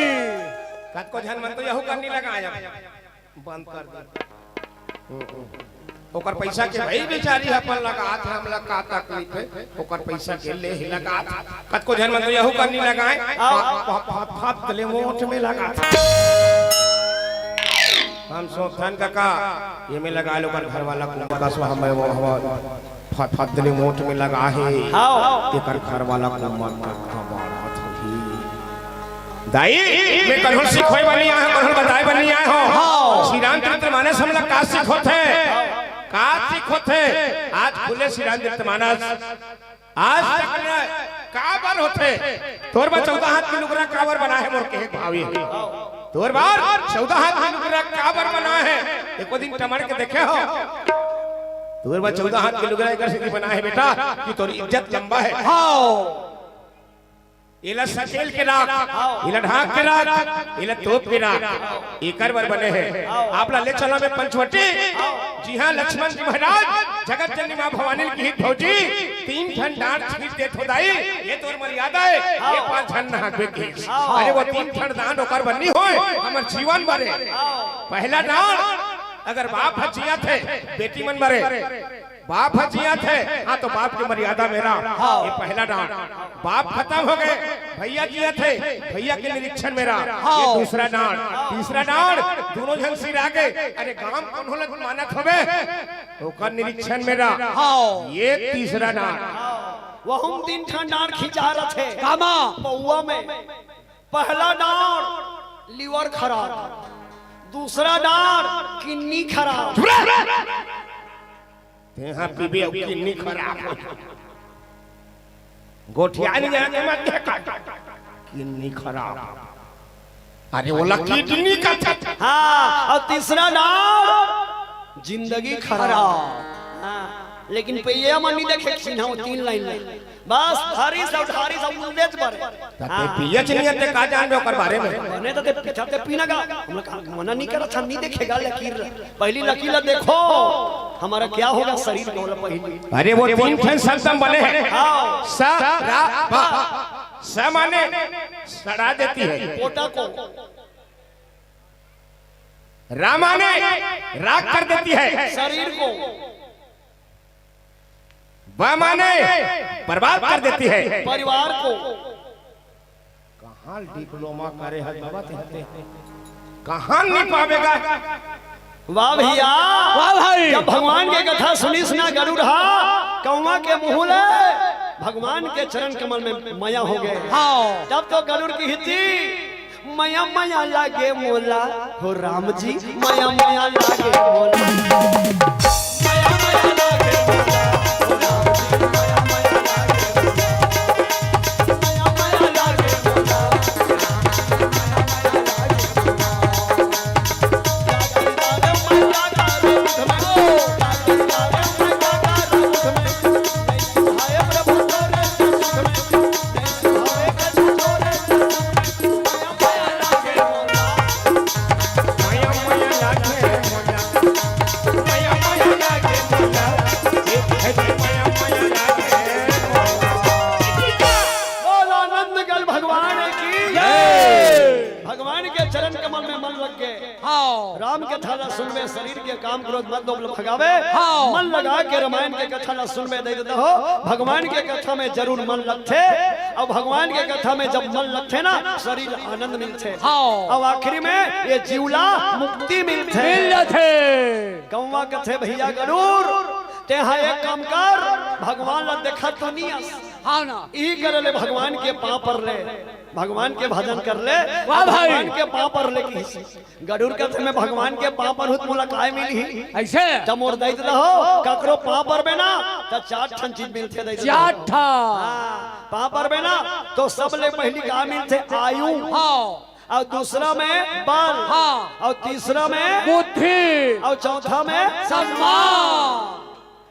कतको झन मन तो यहू करनी लगाया, बंद कर दे। ओकर पैसा के भाई बेचारी अपन लगात हे, हमला का तकलीफ हे, ओकर पैसा के ले ही लगात हे। कतको झन मन तो यहू करनी लगाए, आओ। फ-, फ-, फ-, फत ले मोट में लगात हे। हम सोचथन काका, ये में लगा लो, ओकर घर वाला को कसवा हमें वो हवा फत, फत ले मोट में लगा हे। आओ। एकर घर वाला को मन का बात होही। दाई, मैं कन्हू सिखोय बर नइ आए हंव, कन्हू बताय बर नइ आए हंव। हाँ। श्री रामचरित मानस हमला का सिखोथे? का सिखोथे? आज खुले श्री रामचरित मानस। आज तक ले काबर होथे? तोर बर चौदह हाथ के लुगरा काबर बनाय हे मोर कहे भावी? तोर बर चौदह हाथ के लुगरा काबर बनाय हे? एको दिन टमड़ के देखे हो? तोर बर चौदह हाथ के लुगरा एकर सेती बनाय हे बेटा कि तोर इज्जत लंबा हे। हाँ। एला सकेल के राख, एला ढांक के राख, एला तोप के राख। एकर बर बने हे। आप ला ले चला मैं पंचवटी, जिहां लक्ष्मण जी महाराज जगत जननी मां भवानी ल किहिस भौजी, तीन ठन डांड़ छींच देथों दाई, ये तोर मर्यादा हे, ये पांच झन नहाबे किहिस। अरे वो तीन ठन डांड़ ओकर बर नइ होय, हमर जीवन बर हे। पहला डांड़ अगर बाप ह जियत हे, बेटी मन बर हे। बाप ह जियत हे, हाँ, तो बाप के मर्यादा में रह। हाँ। ये पहला डांड़। बाप खतम हो गे, भइया जियत हे, भइया के निरीक्षण में रह। हाँ। ये दूसरा डांड़। तीसरा डांड़, दूनों झन सिरा गे, अरे गांव कोनो ल मानत हवे, ओकर निरीक्षण में रह। हाँ। ये तीसरा डांड़। वहू म तीन ठन डांड़ खिंचा रथे। कामा? पौवा में। पहला डांड़ लिवर खराब, दूसरा डांड़ किडनी खराब। तेहा पीबे अउ किडनी खराब हो जाही। गोठिया नइ जाय के मत दे कर। किडनी खराब। अरे, ओला किडनी कथे। हाँ, अउ तीसरा नाम जिंदगी खराब। हाँ, लेकिन पइया मन नइ देखे, चिन्हा तीन लाइन ले। बस धारी सब, धारी सब मुंडेच बरे। त ते हाँ। पियच नइ हे, ते का जानबे ओकर बारे में? बने त ते पीछा ते पीना गा। हमला का मना नइ करत, हम नइ देखे गा लकीर ला। पहिली लकीर ला देखो, हमर का होगे शरीर के, ओला पहिली। अरे, वो तीन ठन शब्द म बने हे। हाँ। स, रा, प। स माने सड़ा देती है। पोटा को। रा माने राख कर देती है। शरीर को। ब माने बर्बाद कर देती है। परिवार को। कहाँ diploma करे हस बाबा तें? कहाँ नइ पाबे गा? वाह भइया। वाह भाई। जब भगवान के कथा सुनिस ना गरुड़ हा, कौवा के मुँह ले भगवान के चरण कमल में मया होगे। हाँ। तब तो गरुड़ किहिस, मया मया लागे मोला, हो राम जी, मया मया लागे मोला। मया मया लागे मोला, हो राम जी, मया मया लागे मोला। मया मया लागे मोला, मया मया लागे मोला। बोल आनंद गल भगवान की जय। भगवान के चरण कमल में मन लग गे। हाँ। राम कथा ला सुनबे, शरीर के काम क्रोध मद लोभ ला भगावे। हाँ। मन लगा के रामायण के कथा ला सुनबे, दई ददा हो, भगवान के कथा में जरूर मन लगथे। अउ भगवान के कथा में जब मन लगथे ना, शरीर आनंद मिलथे। हाँ। अउ आखिरी में ये जीव ला मुक्ति मिलथे। मिल जाथे। कौवा कथे, भइया गरुड़, तें हा एक काम कर, भगवान ला देखत तो नइ हस। हाँ ना। इही करे ले भगवान के पाँव पर ले, भगवान के भजन कर ले। वाह भाई। भगवान के पाँव पर ले किहिस। गरुड़ कथे, मैं भगवान के पाँव पर हूँ, त मोला काय मिलही? अइसे? त मोर दई ददा हो, ककरो पाँव परबे ना, त चार ठन चीज मिलथे दई ददा हो। चार ठन। हाँ, पाँव परबे ना, त सबले पहिली का मिलथे? आयु। हाँ। अउ दूसरा में बल। हाँ। अउ तीसरा में बुद्धि। अउ चौथा में सम्मान।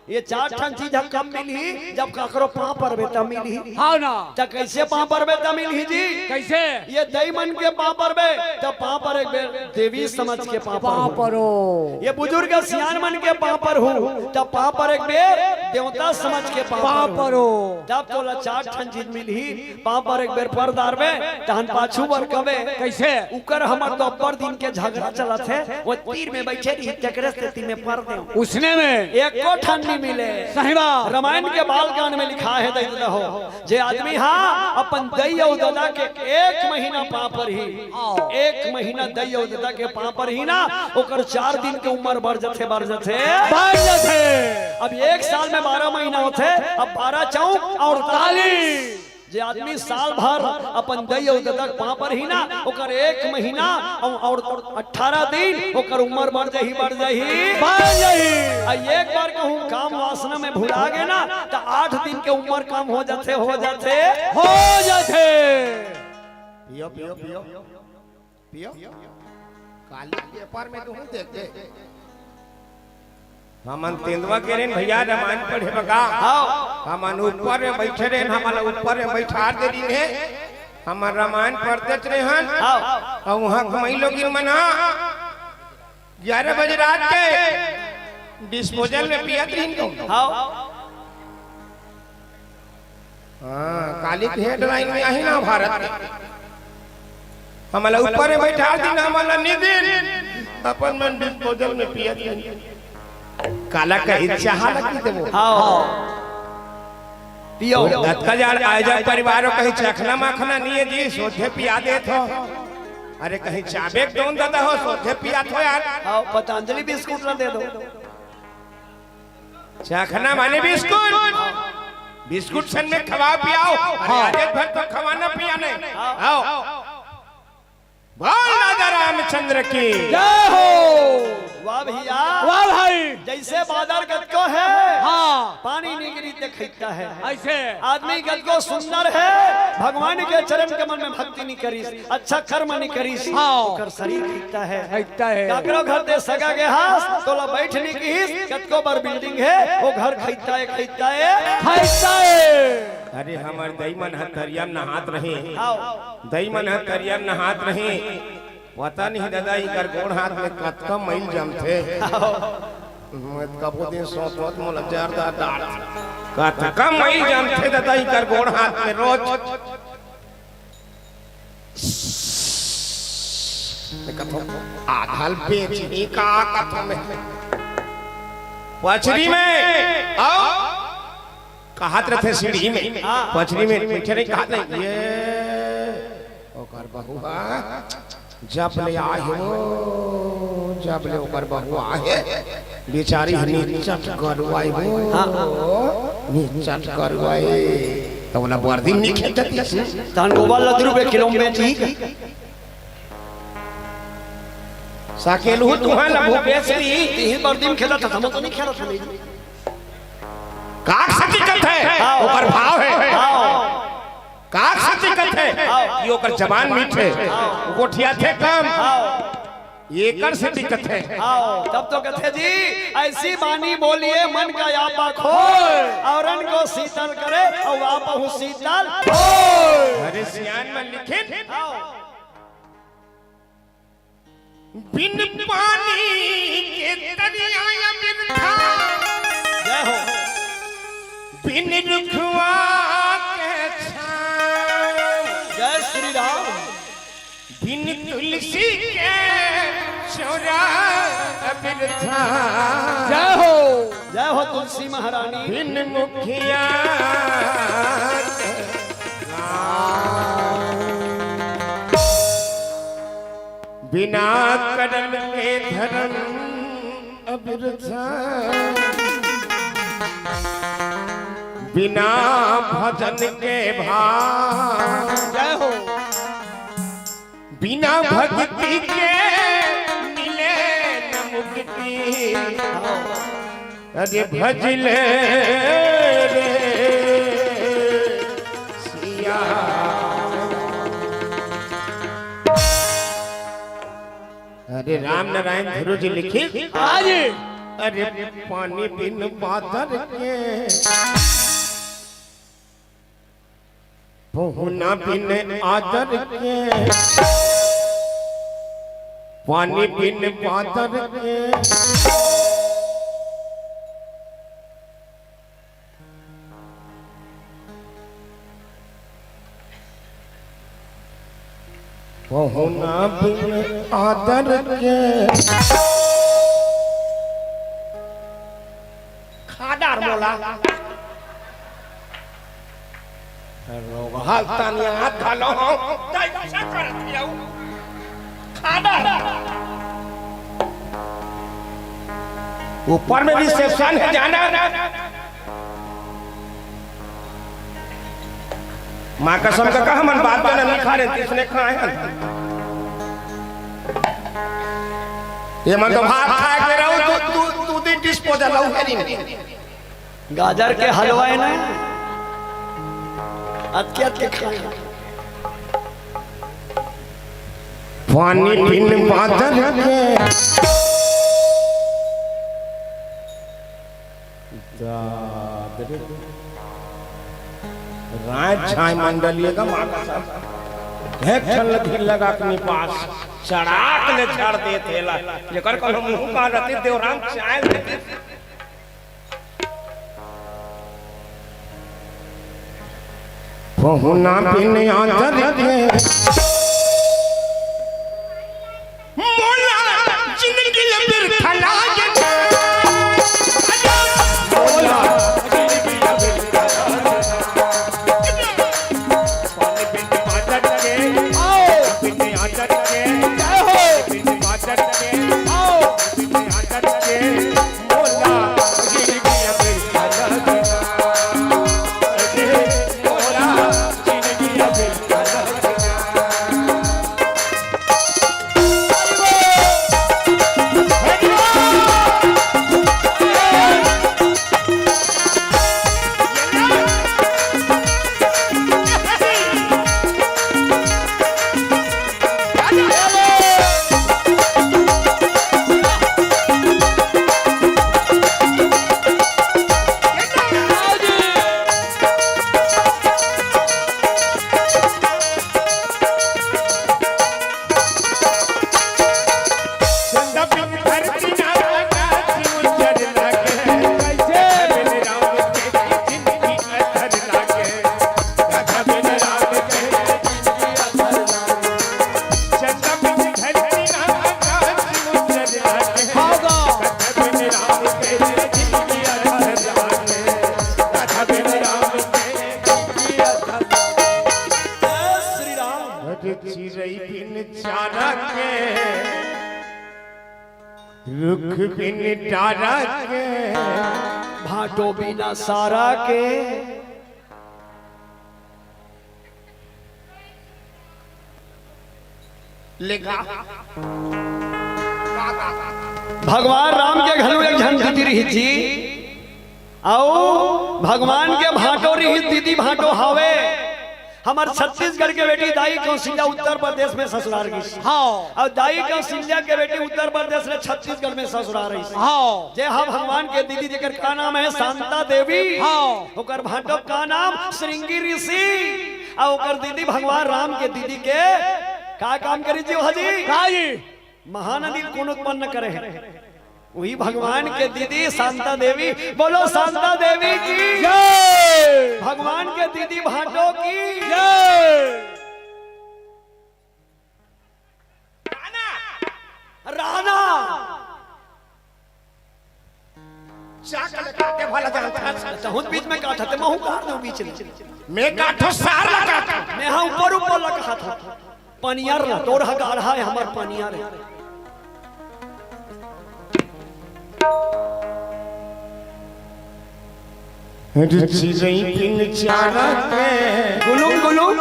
ये चार ठन चीज ह कब मिलही? जब ककरो पाँव परबे तब मिलही। हाँ ना। त कइसे पाँव परबे तब मिलही जी? कइसे? ये दई मन के पाँव परबे, त पाँव परे के बेर देवी समझ के पाँव परहू। पाँव परो। ये बुजुर्ग सियान मन के पाँव परहू, त पाँव परे के बेर देवता समझ के पाँव पाँव परो। परो। तब तोला चार ठन चीज मिलही। पाँव परे के बेर पर डारबे, तहन पाछू बर कबे। कइसे? उकर हमर तो अब्बड़ दिन के झगड़ा चलत हे, वो तीर में बइठे रही, तेकरे सेती में पर देंव। उसने में? एको ठन नइ मिले। सही बात। रामायण के बालकांड में लिखाय हे, दई ददा हो, जे आदमी हा अपन दई अउ ददा के एक महीना पाँव परही, आओ। एक महीना दई अउ ददा के पाँव परही ना, ओकर चार दिन के उमर बढ़ जथे, बढ़ जथे। बढ़ जथे। अब एक साल में बारह महीना होथे, अब बारह चौक अड़तालीस। जे आदमी साल भर अपन दई अउ ददा के पाँव परही ना, ओकर एक महीना अउ, अउ अट्ठारह दिन ओकर उमर बढ़ जाही, बढ़ जाही। बढ़ जाही। अउ एक बार कहूँ काम वासना में भुला गे ना, त आठ दिन के उमर कम हो जाथे, हो जाथे। हो जाथे। पियो, पियो, पियो। पियो। काली paper में तुहूँ देख दे। हमन तेंदुआ गे रहेन भइया, रामायण पढ़े बर गा। हाँ। हमन ऊपर में बइठे रहेन, हमन ला ऊपर में बइठा दे रहिन हे। हमन रामायण पढ़तेच रहेन। हाँ। अउ उहाँ के मइलोगिन मन हा ग्यारह बजे रात के disposal में पियत रहिन तो। हाँ। हाँ, काली के headline में आही ना भारत के। हमन ला ऊपर में बइठा दिन, हमन ला नइ दिन, अपन मन disposal में पियत दिन। काला कही चाहा लगी देबो। हाँ। पियो। अतका जाड़ आयोजक परिवार कही चखना माखना नइ हे जी, सोझे पिया देत हो। अरे कहीं चाबे के दो न ददा हो, सोझे पियात हो यार। हाँ, पतंजलि बिस्कुट ला दे दो। चखना माने बिस्कुट। बिस्कुट सन में खवाओ पियाओ। अरे हाँ। आजे भर तो खवाना पियाना हे। हाँ। आओ। बोल राजा रामचंद्र की। जय हो। वाह भइया। वाह भाई। ऐसे बादर कतको हे, हाँ। पानी नइ गिरिस ते खइता हे। ऐसे। आदमी कतको सुंदर हे, भगवान के चरण कमल में भक्ति नइ करिस, अच्छा कर्म नइ करिस, हाँ। ओकर शरीर खइता हे। खइता हे। काकरो घर ते सगा गे हस, तोला बइठ नइ किहिस, कतको बड़ building हे, ओ घर खइता हे, खइता हे। खइता हे। अरे, हमर दई मन ह तरिया म नहात रहिन। हाँ। दई मन ह तरिया म नहात रहिन। पता नहीं दादा, इकर गोड़ हाथ में कतका मइल जमथे। मैं कबो दिन सोचत मोला जरदा डार। कतका मइल जमथे दादा, इकर गोड़ हाथ में रोज। मैं कथों, आधा ल बेच ही का कथों मैं। पचरी में, आओ। कहत रथे सीढ़ी में, हाँ। पचरी में, पीछे नहीं कहत नहीं, ये ओकर बहू हा, जब ले आए हो, जब ले ओकर बहू आए, बेचारी ह निचट गरुआई हो, हाँ। निचट गरुआई, त ओला बरदी में नइ खेदतिस। तहन गोबर ल दू रुपये किलो में बेचही। सकेलहू तुहन ल भूपेश जी। तिही बरदी में खेदत हस, हमन तो नइ खेदत हन। काक से दिक्कत हे, हाँ। ओकर भाव हे। हाँ। काक से दिक्कत हे, हाँ। ये ओकर जबान मीठ हे, हाँ। वो गोठियाथे कम, हाँ। एकर से दिक्कत हे। हाँ, तब तो कथे जी, ऐसी बानी बोलिए मन का आपा खोल, औरन को शीतल करे और आपहू शीतल। अरे सियान मन लिखिन। हाँ। बिन पानी के तरिया बिरथा, जय हो। बिन रुखवा के छाँव, जय श्री राम। बिन तुलसी के चौरा बिरथा, जय हो। जय हो तुलसी महारानी। बिन मुखिया के गाँव। बिना करम के धरम अबिरथा, बिना भजन के भाव। जय हो। बिना भक्ति के मिले न मुक्ति। अरे भज ले रे सिया। अरे राम नारायण ध्रुव जी लिखिस। हाँ जी। अरे पानी बिन बादर के, पहुना बिन आदर के, पानी बिन बादर के। पहुना बिन आदर के। खा डार मोला। रोगहा ल तनिया घलो हूँ, तै कइसे करत हऊ? खा डार। ऊपर में reception हे, जाना। माँ कसम का कहा, हमन बाप जनम नइ खाए रहेन, तइसने खाए हन। ये मन तो भात खाए के रहू, तू, तू, तू दी disposal लऊ हे नहीं। गाजर के हलवा हे ना, अतके अतके खाए। पानी बिन बादर के। दादरी। राय झाय मंडलीय का माँ का साथ। एक ठन लगी लगा के निपास। चढ़ाक ले झाड़ दे थेला। जेकर कोनो मुंह का रहती देवराम चाय लेती। पहुना बिन आदर के। मोला जिंदगी ले बिरथा लागे। मोला जिंदगी ले बिरथा लागे। पानी बिन आदर के, आओ। बिन आदर के, जय हो। बिन आदर के, आओ। बिन आदर के, मोला जिंदगी ले बिरथा लागे। मोला जिंदगी ले बिरथा लागे। तेरी जिंदगी अधर जाने, राधा बिन राम के जिंदगी अधर। जय श्री राम। अरे चिरई बिन चारा के, रुख बिन डारा के, भांटो बिना सारा के। लेगा। भगवान राम के घलो एक झन दीदी रहिस जी, अउ भगवान के भांटो रहिस, दीदी भांटो हावे। हमर छत्तीसगढ़ के बेटी दाई कौशल्या उत्तर प्रदेश में ससुरार गिस। हाँ। अउ दाई कौशल्या के बेटी उत्तर प्रदेश ले छत्तीसगढ़ में ससुरार रहिस। हाँ। जे हा भगवान के दीदी, जेकर का नाम हे? शांता देवी। हाँ। ओकर भांटो का नाम? श्रृंगी ऋषि। अउ ओकर दीदी भगवान राम के दीदी के का काम करिस जी, ओहा जी? का जी? महानदी ल कोन उत्पन्न करे हे? उही भगवान के दीदी शांता देवी। बोलो शांता देवी की जय। भगवान के दीदी भांटो की जय। राणा। चाक ले काटे वाला जानता है। तहूँ बीच में काटत हे, महूँ काट दूँ बीच में। मैं काटो सार ला काटो। मैं हा ऊपर ऊपर ला काटत हँव। पनियर ला, तोर हा गाढ़ा हे, हमर पनियर हे। अरे चिरई बिन चारा के। गुलुम गुलुम।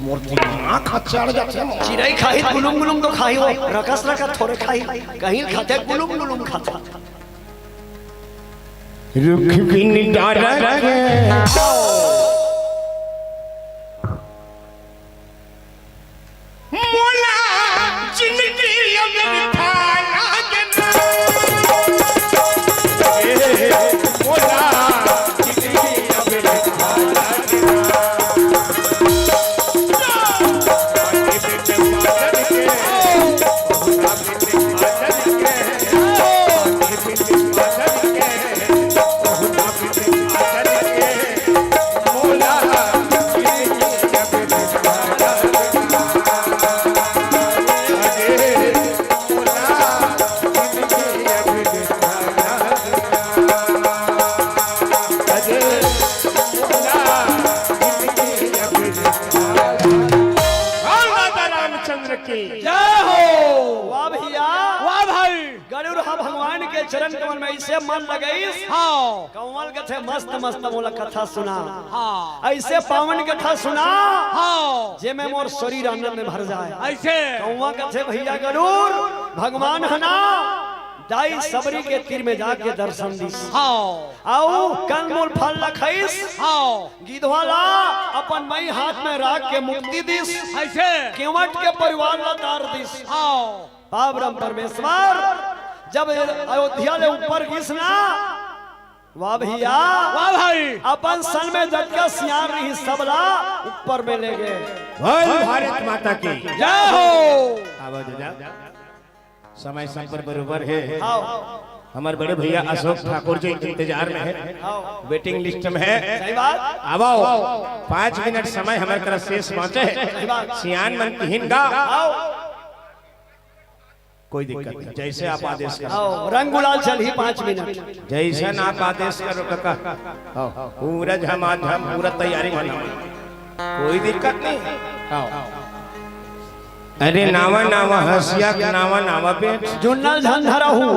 मोर दिमाग ह चढ़ जाथे मोर। चिरई खाही त गुलुम गुलुम तो खाही हो, रकस रकस थोरे खाही, कहीं खाथे गुलुम गुलुम खाथे। रुख बिन डारा के। मोला जिंदगी अब मिठा लागे ना। ए, मोला जिंदगी अब मिठा लागे ना। राम राजा रामचंद्र की जय हो। वाह भैया। वाह भाई। गरुड़ हा भगवान के चरण कमल में अइसे मन लगइस। हाँ। कंवल कथे मस्त मस्त मोला कथा सुना। हाँ। अइसे पावन कथा सुना। हाँ। जे में मोर शरीर आनंद में भर जाए। अइसे। कंवा कथे भैया गरुड़ भगवान ह ना दाई सबरी के तीर में जाके दर्शन दिस। हाँ। अउ कंदमूल फल ला खइस। हाँ। गिधवा ला अपन मई हाथ में राख के मुक्ति दिस। अइसे। केवट के परिवार ला तार दिस। हाँ। बाप राम परमेश्वर जब अयोध्या ले ऊपर गिस ना, वाह भैया, वाह भाई। अपन सन में जतका सियान रहिस सबला ऊपर में ले गे। बोल भारत माता की जय हो। आवा जीजा, समय सब पर बरोबर हे। हाँ। हमर बड़े भैया अशोक ठाकुर जी इंतजार में हे, हाँ। वेटिंग लिस्ट में हे। सही बात। आवा, पाँच मिनट समय हमर करा शेष बाँचे हे। सही बात। सियान मन किहिन गा। हाँ। कोई दिक्कत नहीं, जैसे आप आदेश करो। आओ, रंग गुलाल चलही पाँच मिनट। जैसन आप आदेश करो काका। आओ, पूरा झमाझम, पूरा तैयारी बना। कोई दिक्कत नहीं। आओ। अरे नावा नावा हंसिया के नावा नावा बेंट। जुन्नल झन धरा हूँ।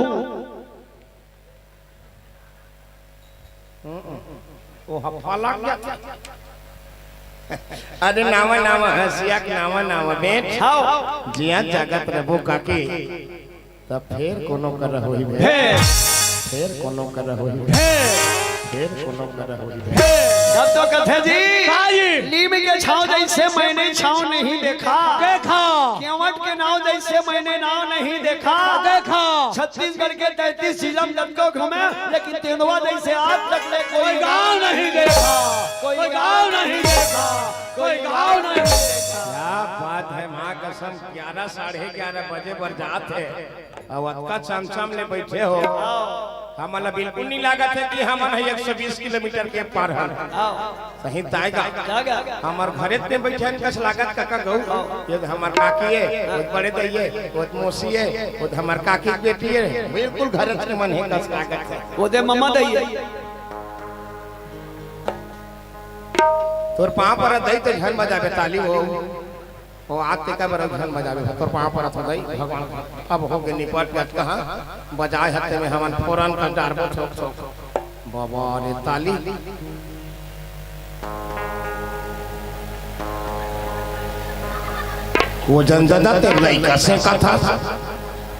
ओ हफा लग जाथे। अरे नावा नावा हंसिया के नावा नावा बेंट। हाव। जिया जागत रबो काकी, तब फेर कोनो कर होही भेंट। फेर। फेर कोनो कर होही भेंट। फेर। फेर कोनो कर होही भेंट। फेर। तब तो कथे जी, का जी? नीम के छांव जैसे मैंने छांव नहीं देखा। देखा। केवट के नाव जैसे मैंने नाव नहीं देखा। देखा। छत्तीसगढ़ के तैंतीस जिला में जतको घूमे, लेकिन तेंदुआ जैसे आज तक ले कोई कोई गांव नहीं देखा, कोई गांव नहीं देखा, कोई गांव नहीं देखा। क्या बात है, माँ कसम, ग्यारह, साढ़े ग्यारह बजे बर जात हे, अउ अतका चमचम ले बैठे हो। हमन ला बिल्कुल नहीं लागत हे कि हमन ह एक सौ बीस किलोमीटर के पार हन। हाँ। सही ताय गा। का गा? हमर घरे ते बइठे हन कस लागत कका गऊ। हाँ। ये हमर काकी हे, वो बड़े दई हे, वो मौसी हे, वो हमर काकी के बेटी हे, बिल्कुल घरे ते मन हे कस लागत हे। वो दे ममा दई हे। तोर पाँव परत दई तो झन बजाबे ताली हो। ओ आज तेकर बर झन बजाबे, तोर पाँव परत हो दई भगवान। अब हो गे निपट गत कहाँ बजाए हते में हमन फोरन कर डारबो ठोक ठोक। बाबा रे ताली। वो जन जदा तेर लइका से कथा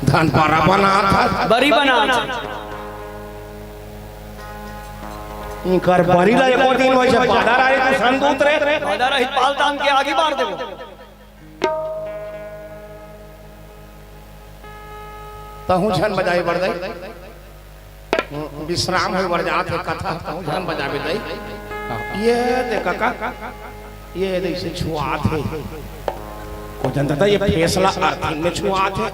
धन पारा बना था। बरी बना था। इनकर बरी ला एको दिन वइसे बादर आए तो संदूत रे। बादर आही पाल तान के आगी बार देबो। तहूँ झन बजाबे बड़दई। विश्राम होय बर जात हे कथा, तहूँ झन बजाबे दई। ये दे कका, ये दे इसे छुआत हे। को जन दादा ये फैसला आर्थिन में छुआत हे।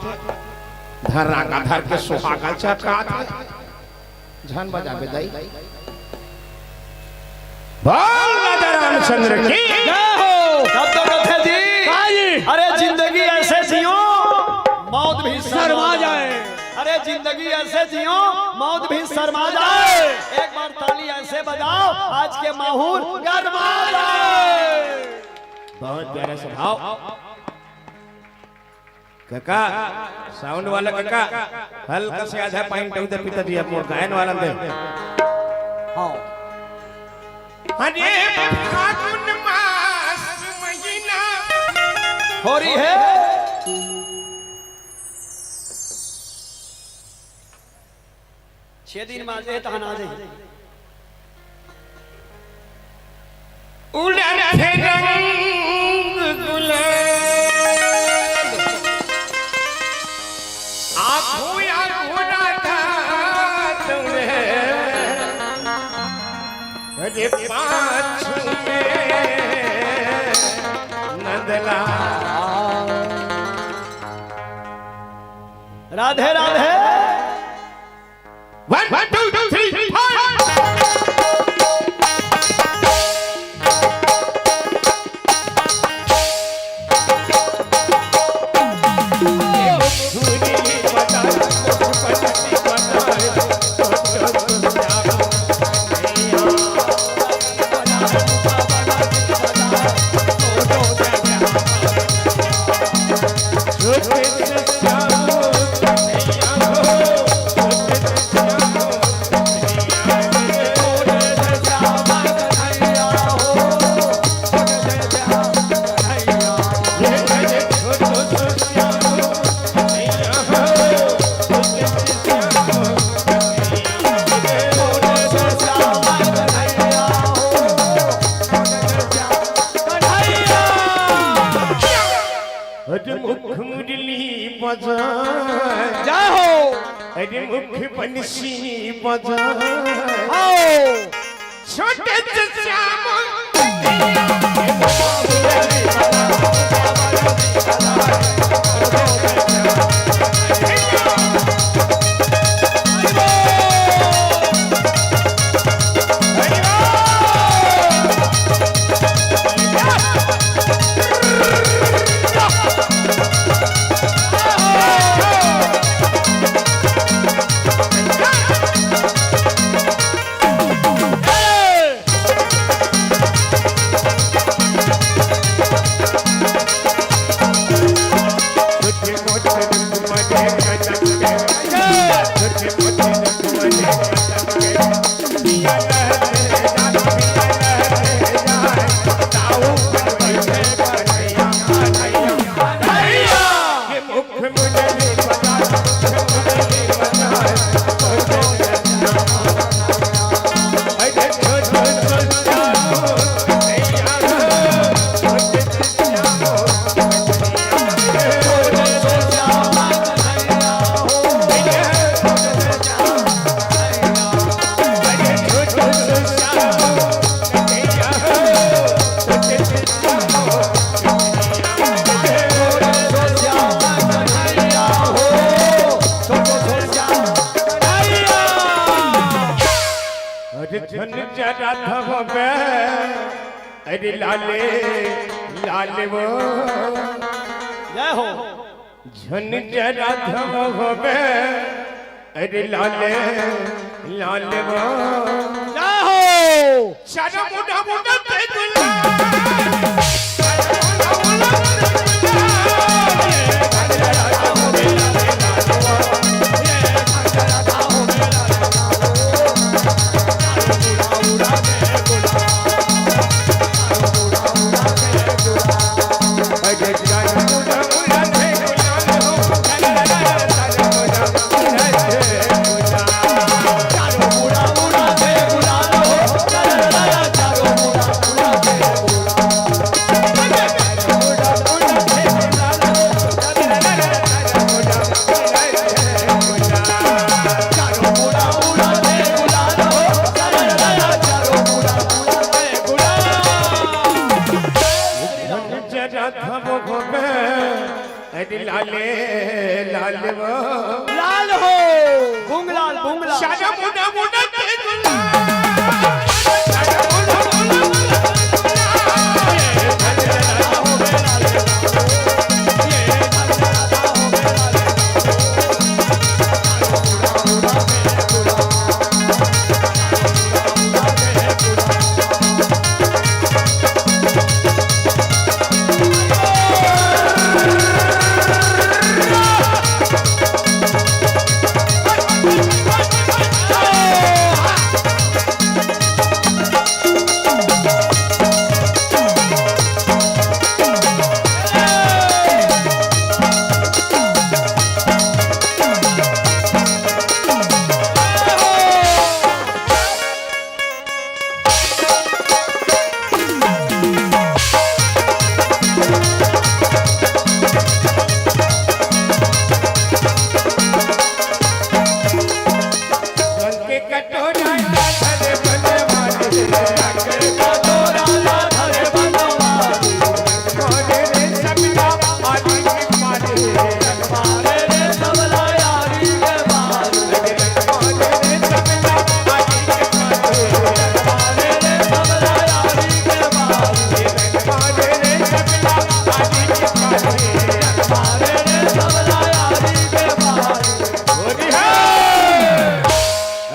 धर रागा धर के सुहागा चकात हे। झन बजाबे दई। बोल राजा रामचंद्र की। जय हो। तब तो कथे जी। हाँ जी। अरे जिंदगी ऐसे जियो, मौत भी शर्मा जाए। अरे जिंदगी ऐसे जियो, मौत भी शर्मा जाए। एक बार ताली ऐसे बजाओ, आज के माहौल गरमा जाए। बहुत प्यारा स्वभाव। कका, साउंड वाला कका, हल्का से आधा पॉइंट दे पिताजी, अब मोर गायन वाला दे। हाँ। अरे फागुन मास महीना। हो रही है। छह दिन में आ जाए, तहन आ जाए। उड़त हे रंग गुलाल। आगू आगू राधा दौड़े। अरे पाछू में Nandlal. Radhe Radhe. One, two, three, four. अरे मुख मुरली बजाए। जय हो। अरे मुख बंसी बजाए। आओ। छोटे से श्याम। अरे लाले, लाले वो। जय हो। झन जरा धम होबे। अरे लाले, लाले वो। जय हो। चारो मुंडा मुंडा ते गुलाल। अरे लाले, लाल वो। लाल हो, भूंगलाल, भूंगलाल।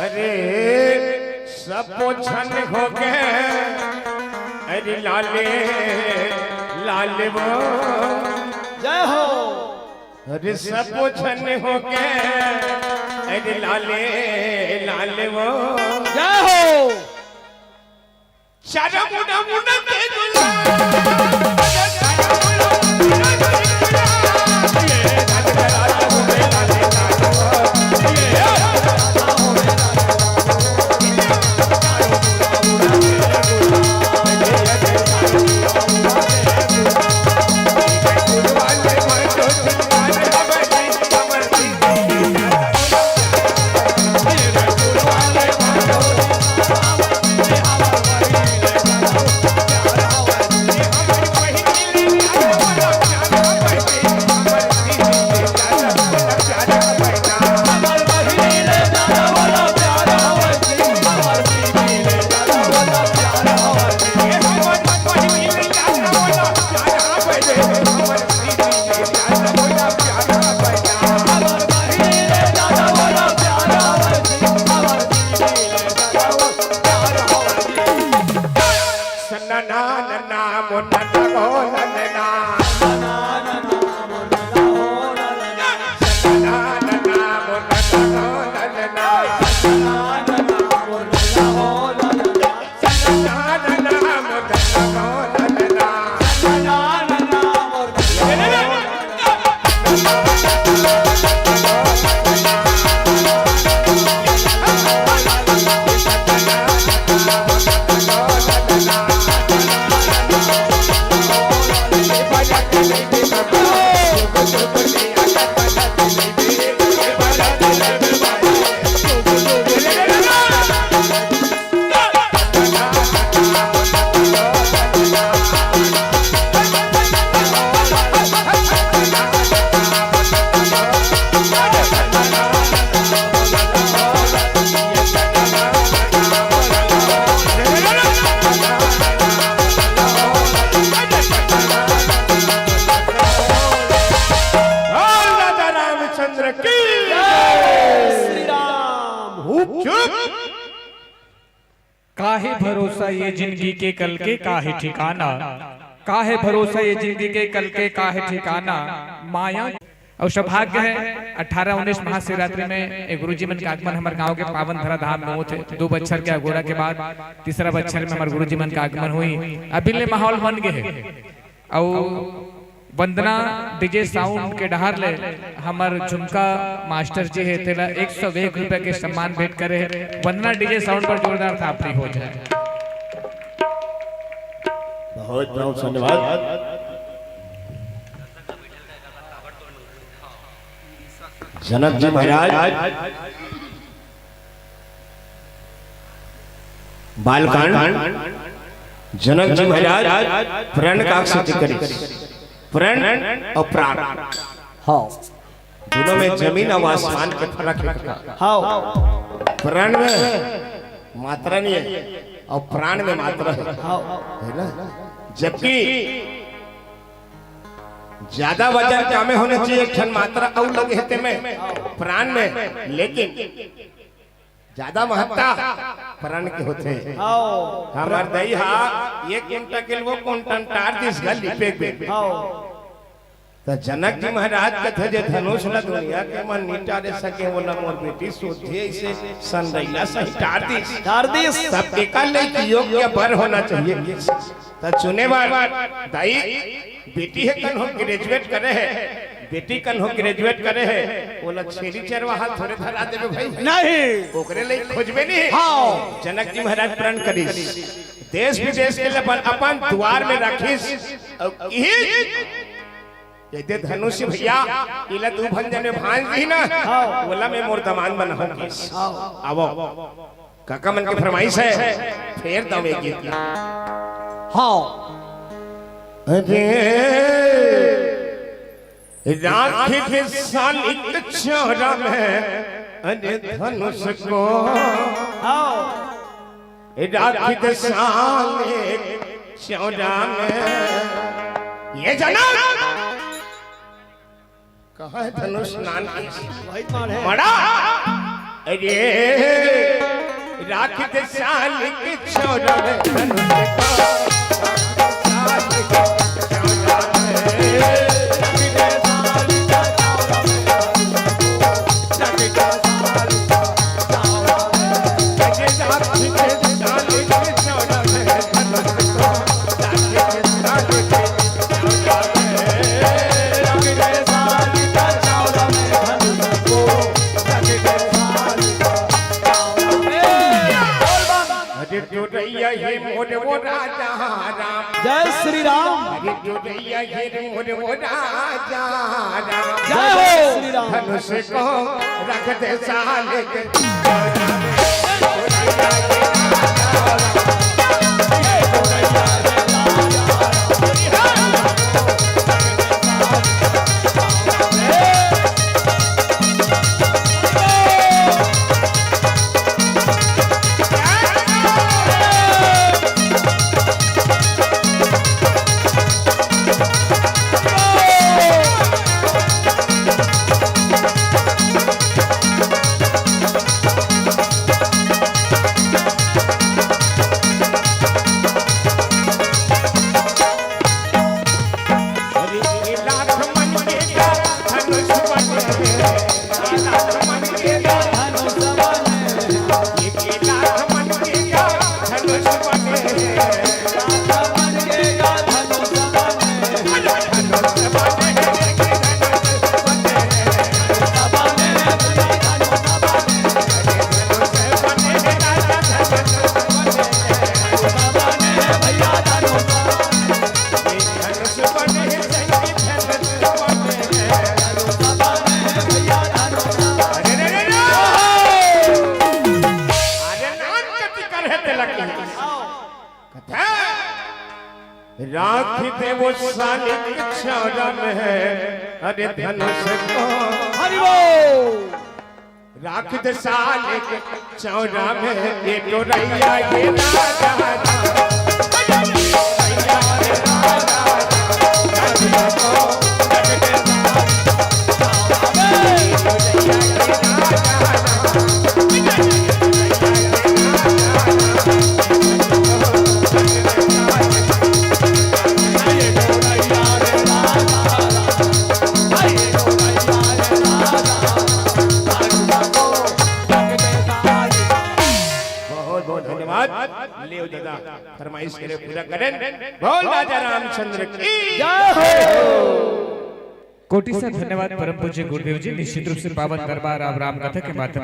अरे सब पोछन हो गए। अरे लाले, लाले वो। जय हो। अरे सब पोछन हो गए। अरे लाले, लाले वो। जय हो। चारा मुना मुना ते गुलाब। काहे भरोसा ये जिंदगी के, कल के काहे ठिकाना। काहे भरोसा ये जिंदगी के, कल के काहे ठिकाना। माया अउ सौभाग्य हे, अठारह उन्नीस महाशिवरात्रि में ए गुरुजी मन के आगमन हमर गांव के पावन धरा धाम में होथे। दू बच्छर के अगोरा के बाद तीसरा बच्छर में हमर गुरुजी मन के आगमन होही। अभी ले माहौल बन गे हे। अउ वंदना डीजे साउंड के डहार ले हमर झुमका मास्टर जी हे, तेला एक सौ एक रुपया के सम्मान भेंट करे हे। वंदना डीजे साउंड पर जोरदार थापड़ी हो जाए। बहुत बहुत धन्यवाद। जनक जी महाराज, बालकांड, जनक जी महाराज प्रण का स्तुति करिस। प्रण अउ प्राण, हाँ, दोनों में जमीन अउ आसमान के फरक हे। हाँ, प्रण में मात्रा नहीं हे अउ प्राण में मात्रा हे, हाँ, हे ना? जबकि ज्यादा वजन कामे होना चाहिए, एक ठन मात्रा अउ लगे हे तेमे प्राण में, लेकिन ज्यादा महत्ता प्राण के होथे। हाँ। हमर दई हा एक कुंटल के वो कुंटल टार दिस गल लिपे पे। हाँ। त जनक जी महाराज कथे, जे धनुष ल दुनिया के मन नी टारे सके, ओला मोर बेटी सोझे अइसे संरैला सही टार दिस। टार दिस। तब एकर ले योग्य बर होना चाहिए। त चुने बर दाई, बेटी हे कन्हो ग्रेजुएट करे हे, बेटी कन्हो ग्रेजुएट करे हे, ओला छेरी चरवाहा थोरे धरा देबे भाई। नहीं। ओकरे ले खोजबे नहीं। हाँ। जनक जी महाराज प्रण करिस, देश विदेश के ले अपन, अपन द्वार में राखिस। अउ इही यदि धनुष भैया, इला दू भंजन में भांज दी ना, हाँ। ओला में मोर दमान बनाहूं किस। हाँ। आवो। काका मन के फरमाइश हे, फेर दवे गीत ला। हाँ। अरे, राखी दे सालिक चौरा में, अरे धनुष को। हाँ। राखी दे सालिक चौरा में। ये जनक कहाँ हे धनुष नान के? वही तो है। मड़ा। अरे, राखी दे सालिक चौरा में धनुष को। अरे चोरैया हे मोर वो राजा राम। जय श्री राम। अरे चोरैया हे मोर वो राजा राम। जय हो श्री राम। धनुष को रख दे सालिक। राखी दे वो सालिक चौरा में, अरे धनुष को। हरि बोल। राखी दे सालिक चौरा में, ये चोरैया हे राजा राम। ले दादा, फरमाइश करे पूरा करें। बोल राजा रामचंद्र की जय हो। कोटि से धन्यवाद परम पूज्य गुरुदेव जी। निश्चित रूप से पावन दरबार आप राम कथा के माध्यम